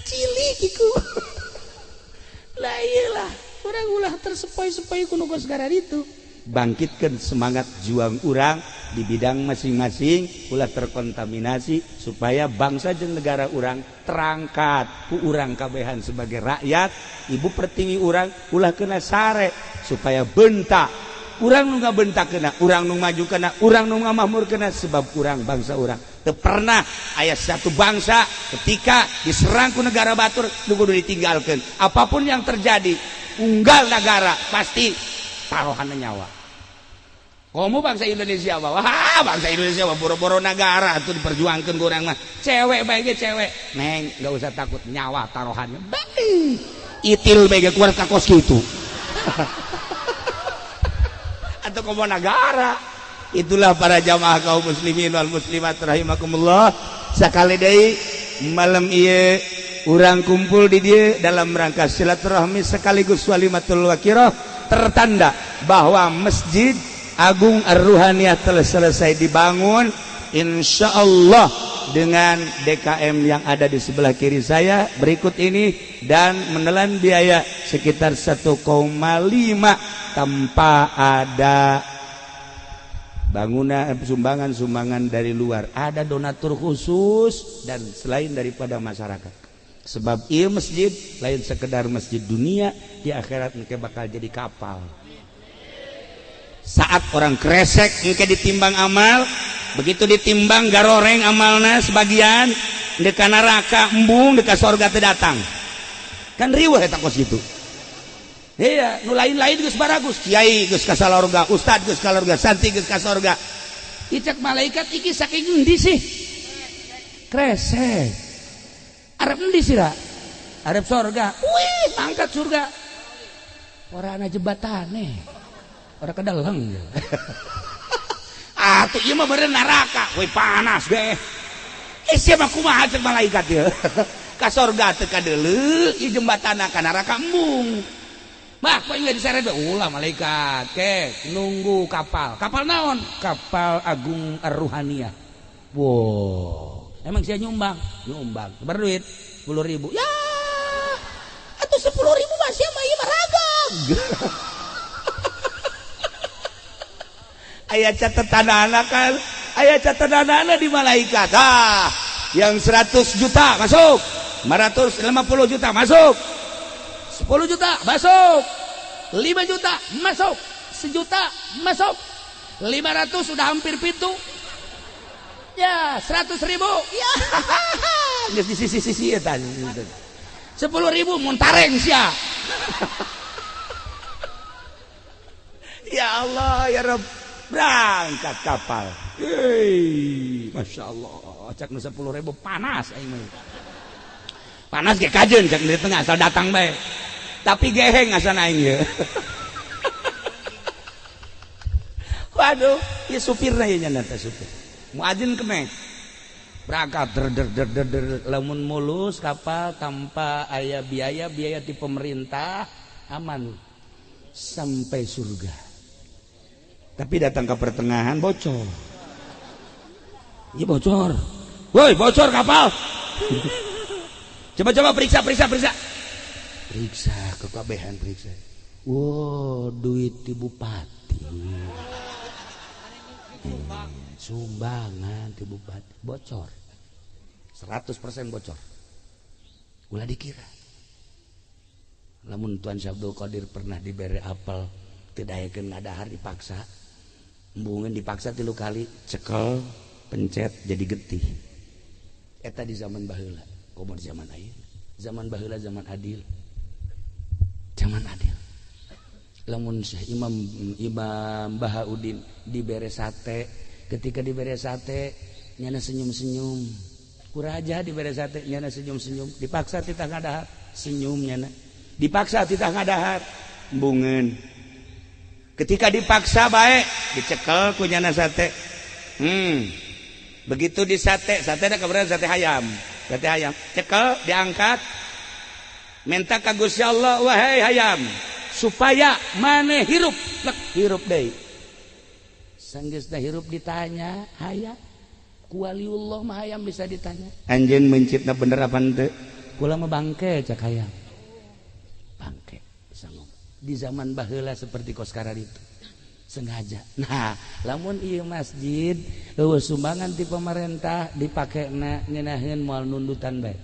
Cilik iku. Lah iyalah, urang ulah tersepoi-sepoi ku nu segara itu. Bangkitkan semangat juang urang di bidang masing-masing, ulah terkontaminasi supaya bangsa jeung negara urang terangkat ku urang kabehan sebagai rakyat, ibu pertiwi urang ulah kena sare supaya bentak. Urang nu ngabentak kena, urang nu maju kena, urang nu ngamahmur kena sebab urang bangsa urang. Teu pernah aya satu bangsa ketika diserang ku negara batur nu kudu ditinggalkeun. Apapun yang terjadi, unggal negara pasti taruhanna nyawa. Komo bangsa Indonesia mah, wah bangsa Indonesia mah boro-boro negara atuh diperjuangkeun ku urang mah. Cewek bae ge cewek, neng enggak usah takut nyawa taruhannya. Baik. Itil bae ge keluar ka kos kitu. Atau komo negara. Itulah para jamaah kaum muslimin wal muslimat rahimakumullah. Sakali deui malam ieu urang kumpul di dieu dalam rangka silaturahmi sekaligus walimatul wakirah, tertanda bahwa Masjid Agung Ar-Ruhaniyah telah selesai dibangun insyaallah dengan DKM yang ada di sebelah kiri saya berikut ini dan menelan biaya sekitar 1,5 tanpa ada bangunan sumbangan-sumbangan dari luar, ada donatur khusus dan selain daripada masyarakat. Sebab ieu masjid lain sekedar masjid dunia, di akhirat engke bakal jadi kapal. Saat orang kresek engke ditimbang amal, begitu ditimbang garoreng amalna sebagian deka neraka embung, deka sorga teu datang. Kan riweuh eta kos kitu. Iya, nu lain-lain geus baragus, kiai geus ka sorga, ustad geus ka sorga, santri geus ka sorga. Icak malaikat iki saking endi sih? Kresek. Arep endi sih ra? Arep sorga. Wih, mangkat surga. Ora ana jembatane. Ora kedeleng. Atuh ieu mah beureun neraka. Wih panas ge. Sia mah kumaha cek malaikat ieu? Ka sorga teu kadeuleu, ieu jembatana ka neraka embung. Bah, kok nggak diseret ulah malaikat ke nunggu kapal. Kapal naon? Kapal Agung Ar-Ruhaniyah. Wow, emang sia nyumbang? Nyumbang. Berduit 10.000. Ya, atau 10.000 mah sia mah ieu mah ragam. Aya catetanana kan? Aya catetanana di malaikat. Ah, yang 100 juta masuk, 550 juta masuk. 10 juta masuk, 5 juta masuk, 1 juta masuk, 500 sudah hampir pintu, ya 100.000, ya di sisi-sisi ya tadi, 10.000 muntareng sia. Ya Allah ya Rabb, berangkat kapal, hei, masya Allah, cak nu 10.000 panas, aing mah. Panas ge kajeun cak di tengah asal datang bae. Tapi geheng asal aing ye. Waduh, ieu supirna ieu nya teh supir. Muadzin kemek. Berangkat der der der der der lamun mulus kapal tanpa aya biaya-biaya ti pemerintah aman sampai surga. Tapi datang ke pertengahan bocor. Ieu bocor. Woi, bocor kapal. Coba-coba periksa, periksa, periksa. Periksa, kekabehan periksa. Wow, duit di bupati. Sumbangan di bupati. Bocor. 100% bocor. Ulah dikira. Lamun Tuan Syekh Abdul Qadir pernah diberi apel, tidak ngadahar dipaksa. Embungan dipaksa 3 kali, cekel, pencet, jadi getih. Eta di zaman baheula. Komo di zaman ayeuna, zaman baheula zaman adil, zaman adil. Lamun Syekh Imam Bahauddin dibere sate, ketika dibere sate nyana senyum-senyum. Ku raja dibere sate nyana senyum-senyum, dipaksa titah ngadahar, senyum nyana. Dipaksa titah ngadahar, embungeun. Ketika dipaksa bae dicekel ku nyana sate. Begitu di sate, sate da kabeneran sate hayam. Sate hayam, cekel diangkat, minta ka Gusti Allah, wahai hayam, supaya maneh hirup, lek hirup deui. Sanggeusna hirup ditanya, hayam, ku waliullah mah hayam bisa ditanya. Anjeun mencitna bener apa henteu? Kula mah bangke cak hayam. Bangke bisa ngomong. Di zaman baheula seperti kos itu. Sengaja. Nah, lamun ieu masjid eueuh sumbangan ti pemerintah dipakena ngeunaheun moal nundutan bae.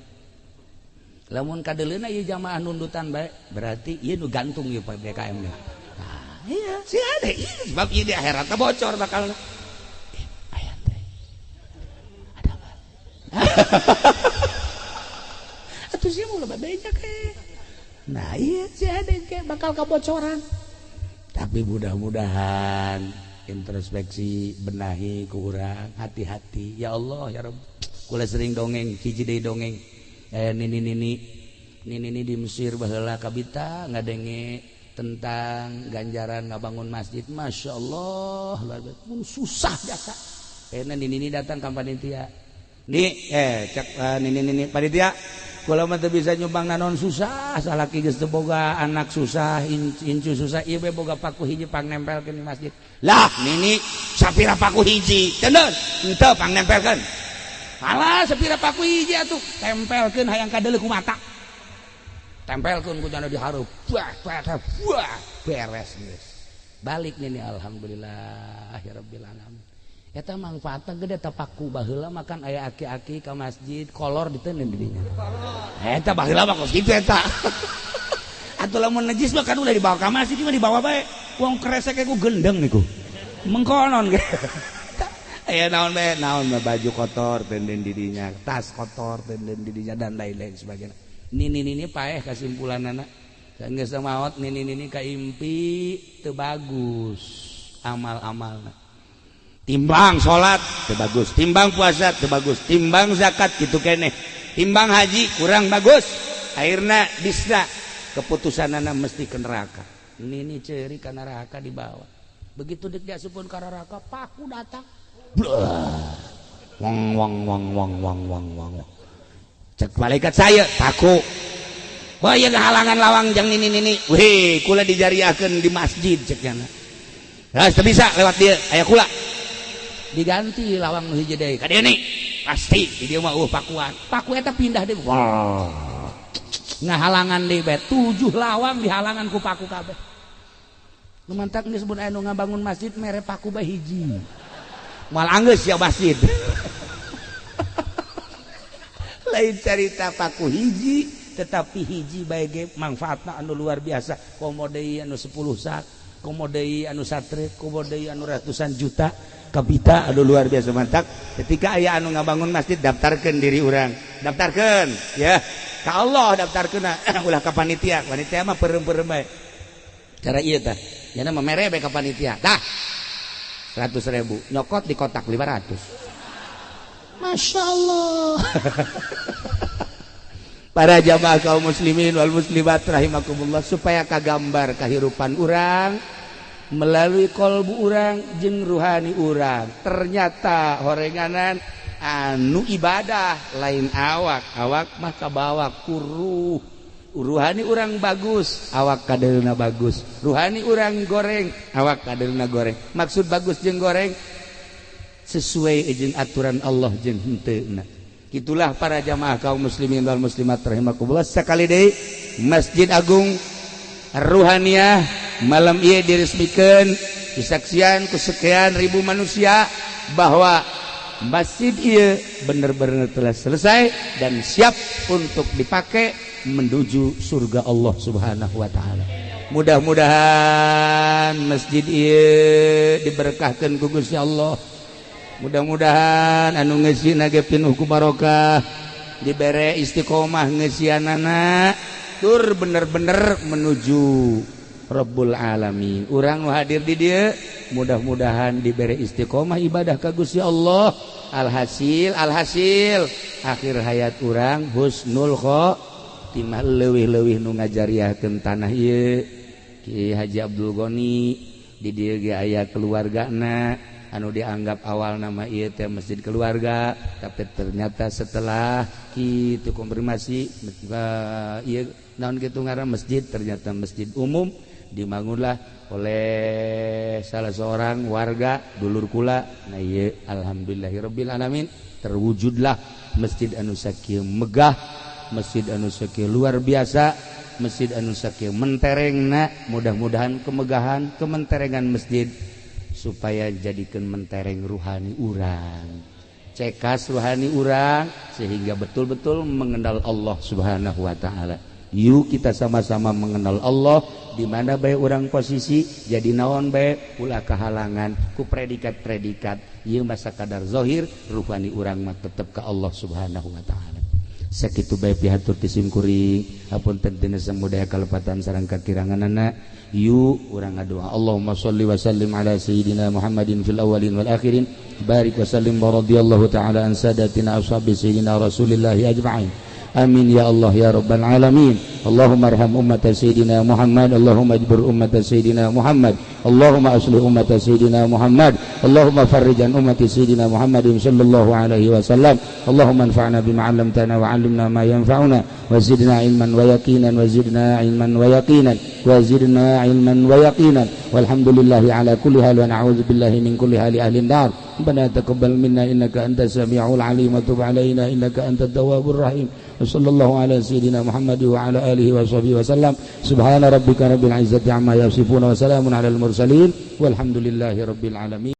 Lamun kadeuleuna ieu jamaah nundutan bae, berarti ieu nu gantung ieu PPKM. Nah, iya, sih ada ieu sebab ieu di akhirat bocor bakal. Aya teh. Ada Atuh sia mah loba beja ke. Nah iya sih ada kayak bakal kebocoran. Tapi mudah-mudahan introspeksi benahi ku urang, hati-hati. Ya Allah ya Rabb. Kula sering dongeng, hiji deui dongeng. Nini nini nini nini di Mesir baheula kabita ngadenge tentang ganjaran ngabangun masjid. Masya Allah, luar biasa. Mun susah biasa. Nini nini datang ka panitia. Nih, cek nini nini panitia. Kula mah teu bisa nyumbang naon susah, salaki geus teu boga anak susah, incu susah, ieu we boga paku hiji pang nempelkeun di masjid. Lah, nini sapira paku hiji, cendeun, henteu pang nempelkeun. Alah, sapira paku hiji atuh, tempelkeun hayang kadeuleu ku mata. Tempelkeun ku jana dihareup. Wah, wah, wah, beres geus. Balik nini alhamdulillah ya rabbil alamin. Eta manfaatna gede ta paku baheula makan aya aki-aki ka masjid kolor diteundeun di dinya. Eta baheula mah kos kitu eta. Atuh lamun najis mah kan ulah dibawa ka masjid mah dibawa bae. Wong kresek ku gendeng niku. Mengkonon ge. Aya naon bae, naon mah baju kotor teunden di dinya, tas kotor teunden di dinya dan lain-lain sebagainya. Nini-nini paeh kasimpulanana. Geus maot nini-nini kaimpi teu bagus amal-amalna. Timbang salat teu bagus, timbang puasa teu bagus, timbang zakat kitu keneh, timbang haji kurang bagus. Akhirna bisa keputusanana mesti ke neraka. Nini ceuri ka neraka dibawa. Begitu dek diasupkeun ka neraka, paku datang. Blah. Wang wang wang wang wang wang wang. Cek malaikat saya, paku. Wah, ieu halangan lawang jang nini nini. Weh, kula dijariahkeun di masjid cek nya. Nah, teu bisa lewat dia, aya kula. Diganti lawang nu hiji deui ka dieu nih pasti di dieu mah pakuan paku eta pindah deui wah ngahalangan deui bae 7 lawang dihalangan ku paku kabeh nu mantak geus mun aya nu ngabangun masjid mere paku bae hiji moal anggeus ya masjid. Lain carita paku hiji tetapi hiji bae ge manfaatna anu luar biasa komo deui anu 10 sak komo deui anu satrek komo deui anu ratusan juta kapita aduh luar biasa mantap. Ketika aya anu ngabangun masjid daftarkeun diri urang, daftarkeun ya ka Allah daftarkeun ulah ka panitia, panitia mah peureum-peureum bae. Cara ieu tah, nya mah mere bae ka panitia. Tah 100.000 nyokot di kotak 500. Masya Allah. Para jamaah kaum muslimin wal muslimat rahimakumullah, supaya kagambar kahirupan urang melalui kolbu urang jeung ruhani urang. Ternyata horenganan anu ibadah lain awak, awak mah kabawa kuruh. Ruhani urang bagus, awak kadeulna bagus. Ruhani urang goreng, awak kadeulna goreng. Maksud bagus jeung goreng sesuai jeung aturan Allah jeung henteuna. Itulah para jamaah kaum muslimin wal muslimat rahimakumullah. Sekali deui Masjid Agung Ruhaniyah malam ieu diresmikeun disaksian ku sekian ribu manusia bahwa masjid ieu bener-bener telah selesai dan siap untuk dipakai menuju surga Allah Subhanahu wa taala. Mudah-mudahan masjid ieu diberkahkeun ku Gusti Allah. Mudah-mudahan anu ngeusina ge pinuh ku barokah, dibere istiqomah ngeusianana tur bener-bener menuju Rabbul Alamin. Urang nu hadir di dieu mudah-mudahan dibere istiqomah ibadah ka Gusti Allah. Alhasil alhasil akhir hayat urang husnul khotimah, leuwih-leuwih nu ngajariahkeun tanah ieu Ki Haji Abdul Ghani di dieu ge aya keluargana anu dianggap awal nama ieu teh masjid keluarga, tapi ternyata setelah kitu konfirmasi ieu naon kitu ngaran masjid, ternyata masjid umum dibangunlah oleh salah seorang warga dulur kula. Nah ieu alhamdulillahirabbil alamin terwujudlah masjid anu sakieu megah, masjid anu sakieu luar biasa, masjid anu sakieu menterengna. Mudah-mudahan kemegahan kementerengan masjid supaya jadikan mentereng ruhani urang, cekas ruhani urang sehingga betul-betul mengenal Allah Subhanahu wa taala. Yuk kita sama-sama mengenal Allah di mana bae urang posisi jadi naon bae, ulah kehalangan ku predikat-predikat. Ieu masa kadar zahir, ruhani urang mah tetep ke Allah Subhanahu wa taala. Sakitu bae pihatur ti simkuring, hapunten tina samudaya kalepatan sareng kakiranganana. Yuk urang ngadoa. Allahumma sholli wa sallim ala sayyidina Muhammadin fil awwalin wal akhirin, barik wa sallim wa radhiyallahu ta'ala an sadatina ashabi sayyidina Rasulillah ajma'in. Amin ya Allah ya Rabbal alamin. Allahumma arham ummata sayyidina Muhammad, Allahumma ajbur ummata sayyidina Muhammad, Allahumma aslih ummata sayyidina Muhammad, Allahumma farrij an ummati sayyidina Muhammadin sallallahu alaihi wasallam. Allahumma anfa'na bima 'allamtana wa 'allimna ma yanfa'una wa zidna ilman wa yaqinan wa zidna ilman wa yaqinan wa zidna ilman wa yaqinan. Walhamdulillahi ala kulli hal wa na'udzu billahi min kulli hali ahli nar. Rabbana taqabbal minna innaka antas samiul alim wa tub alaina innaka antat tawwabur rahim. Sallallahu ala sayyidina Muhammad wa ala alihi wa sahbihi wa sallam. Subhana rabbika rabbil izzati amma yasifun wa salamun alal mursalin walhamdulillahi rabbil alamin.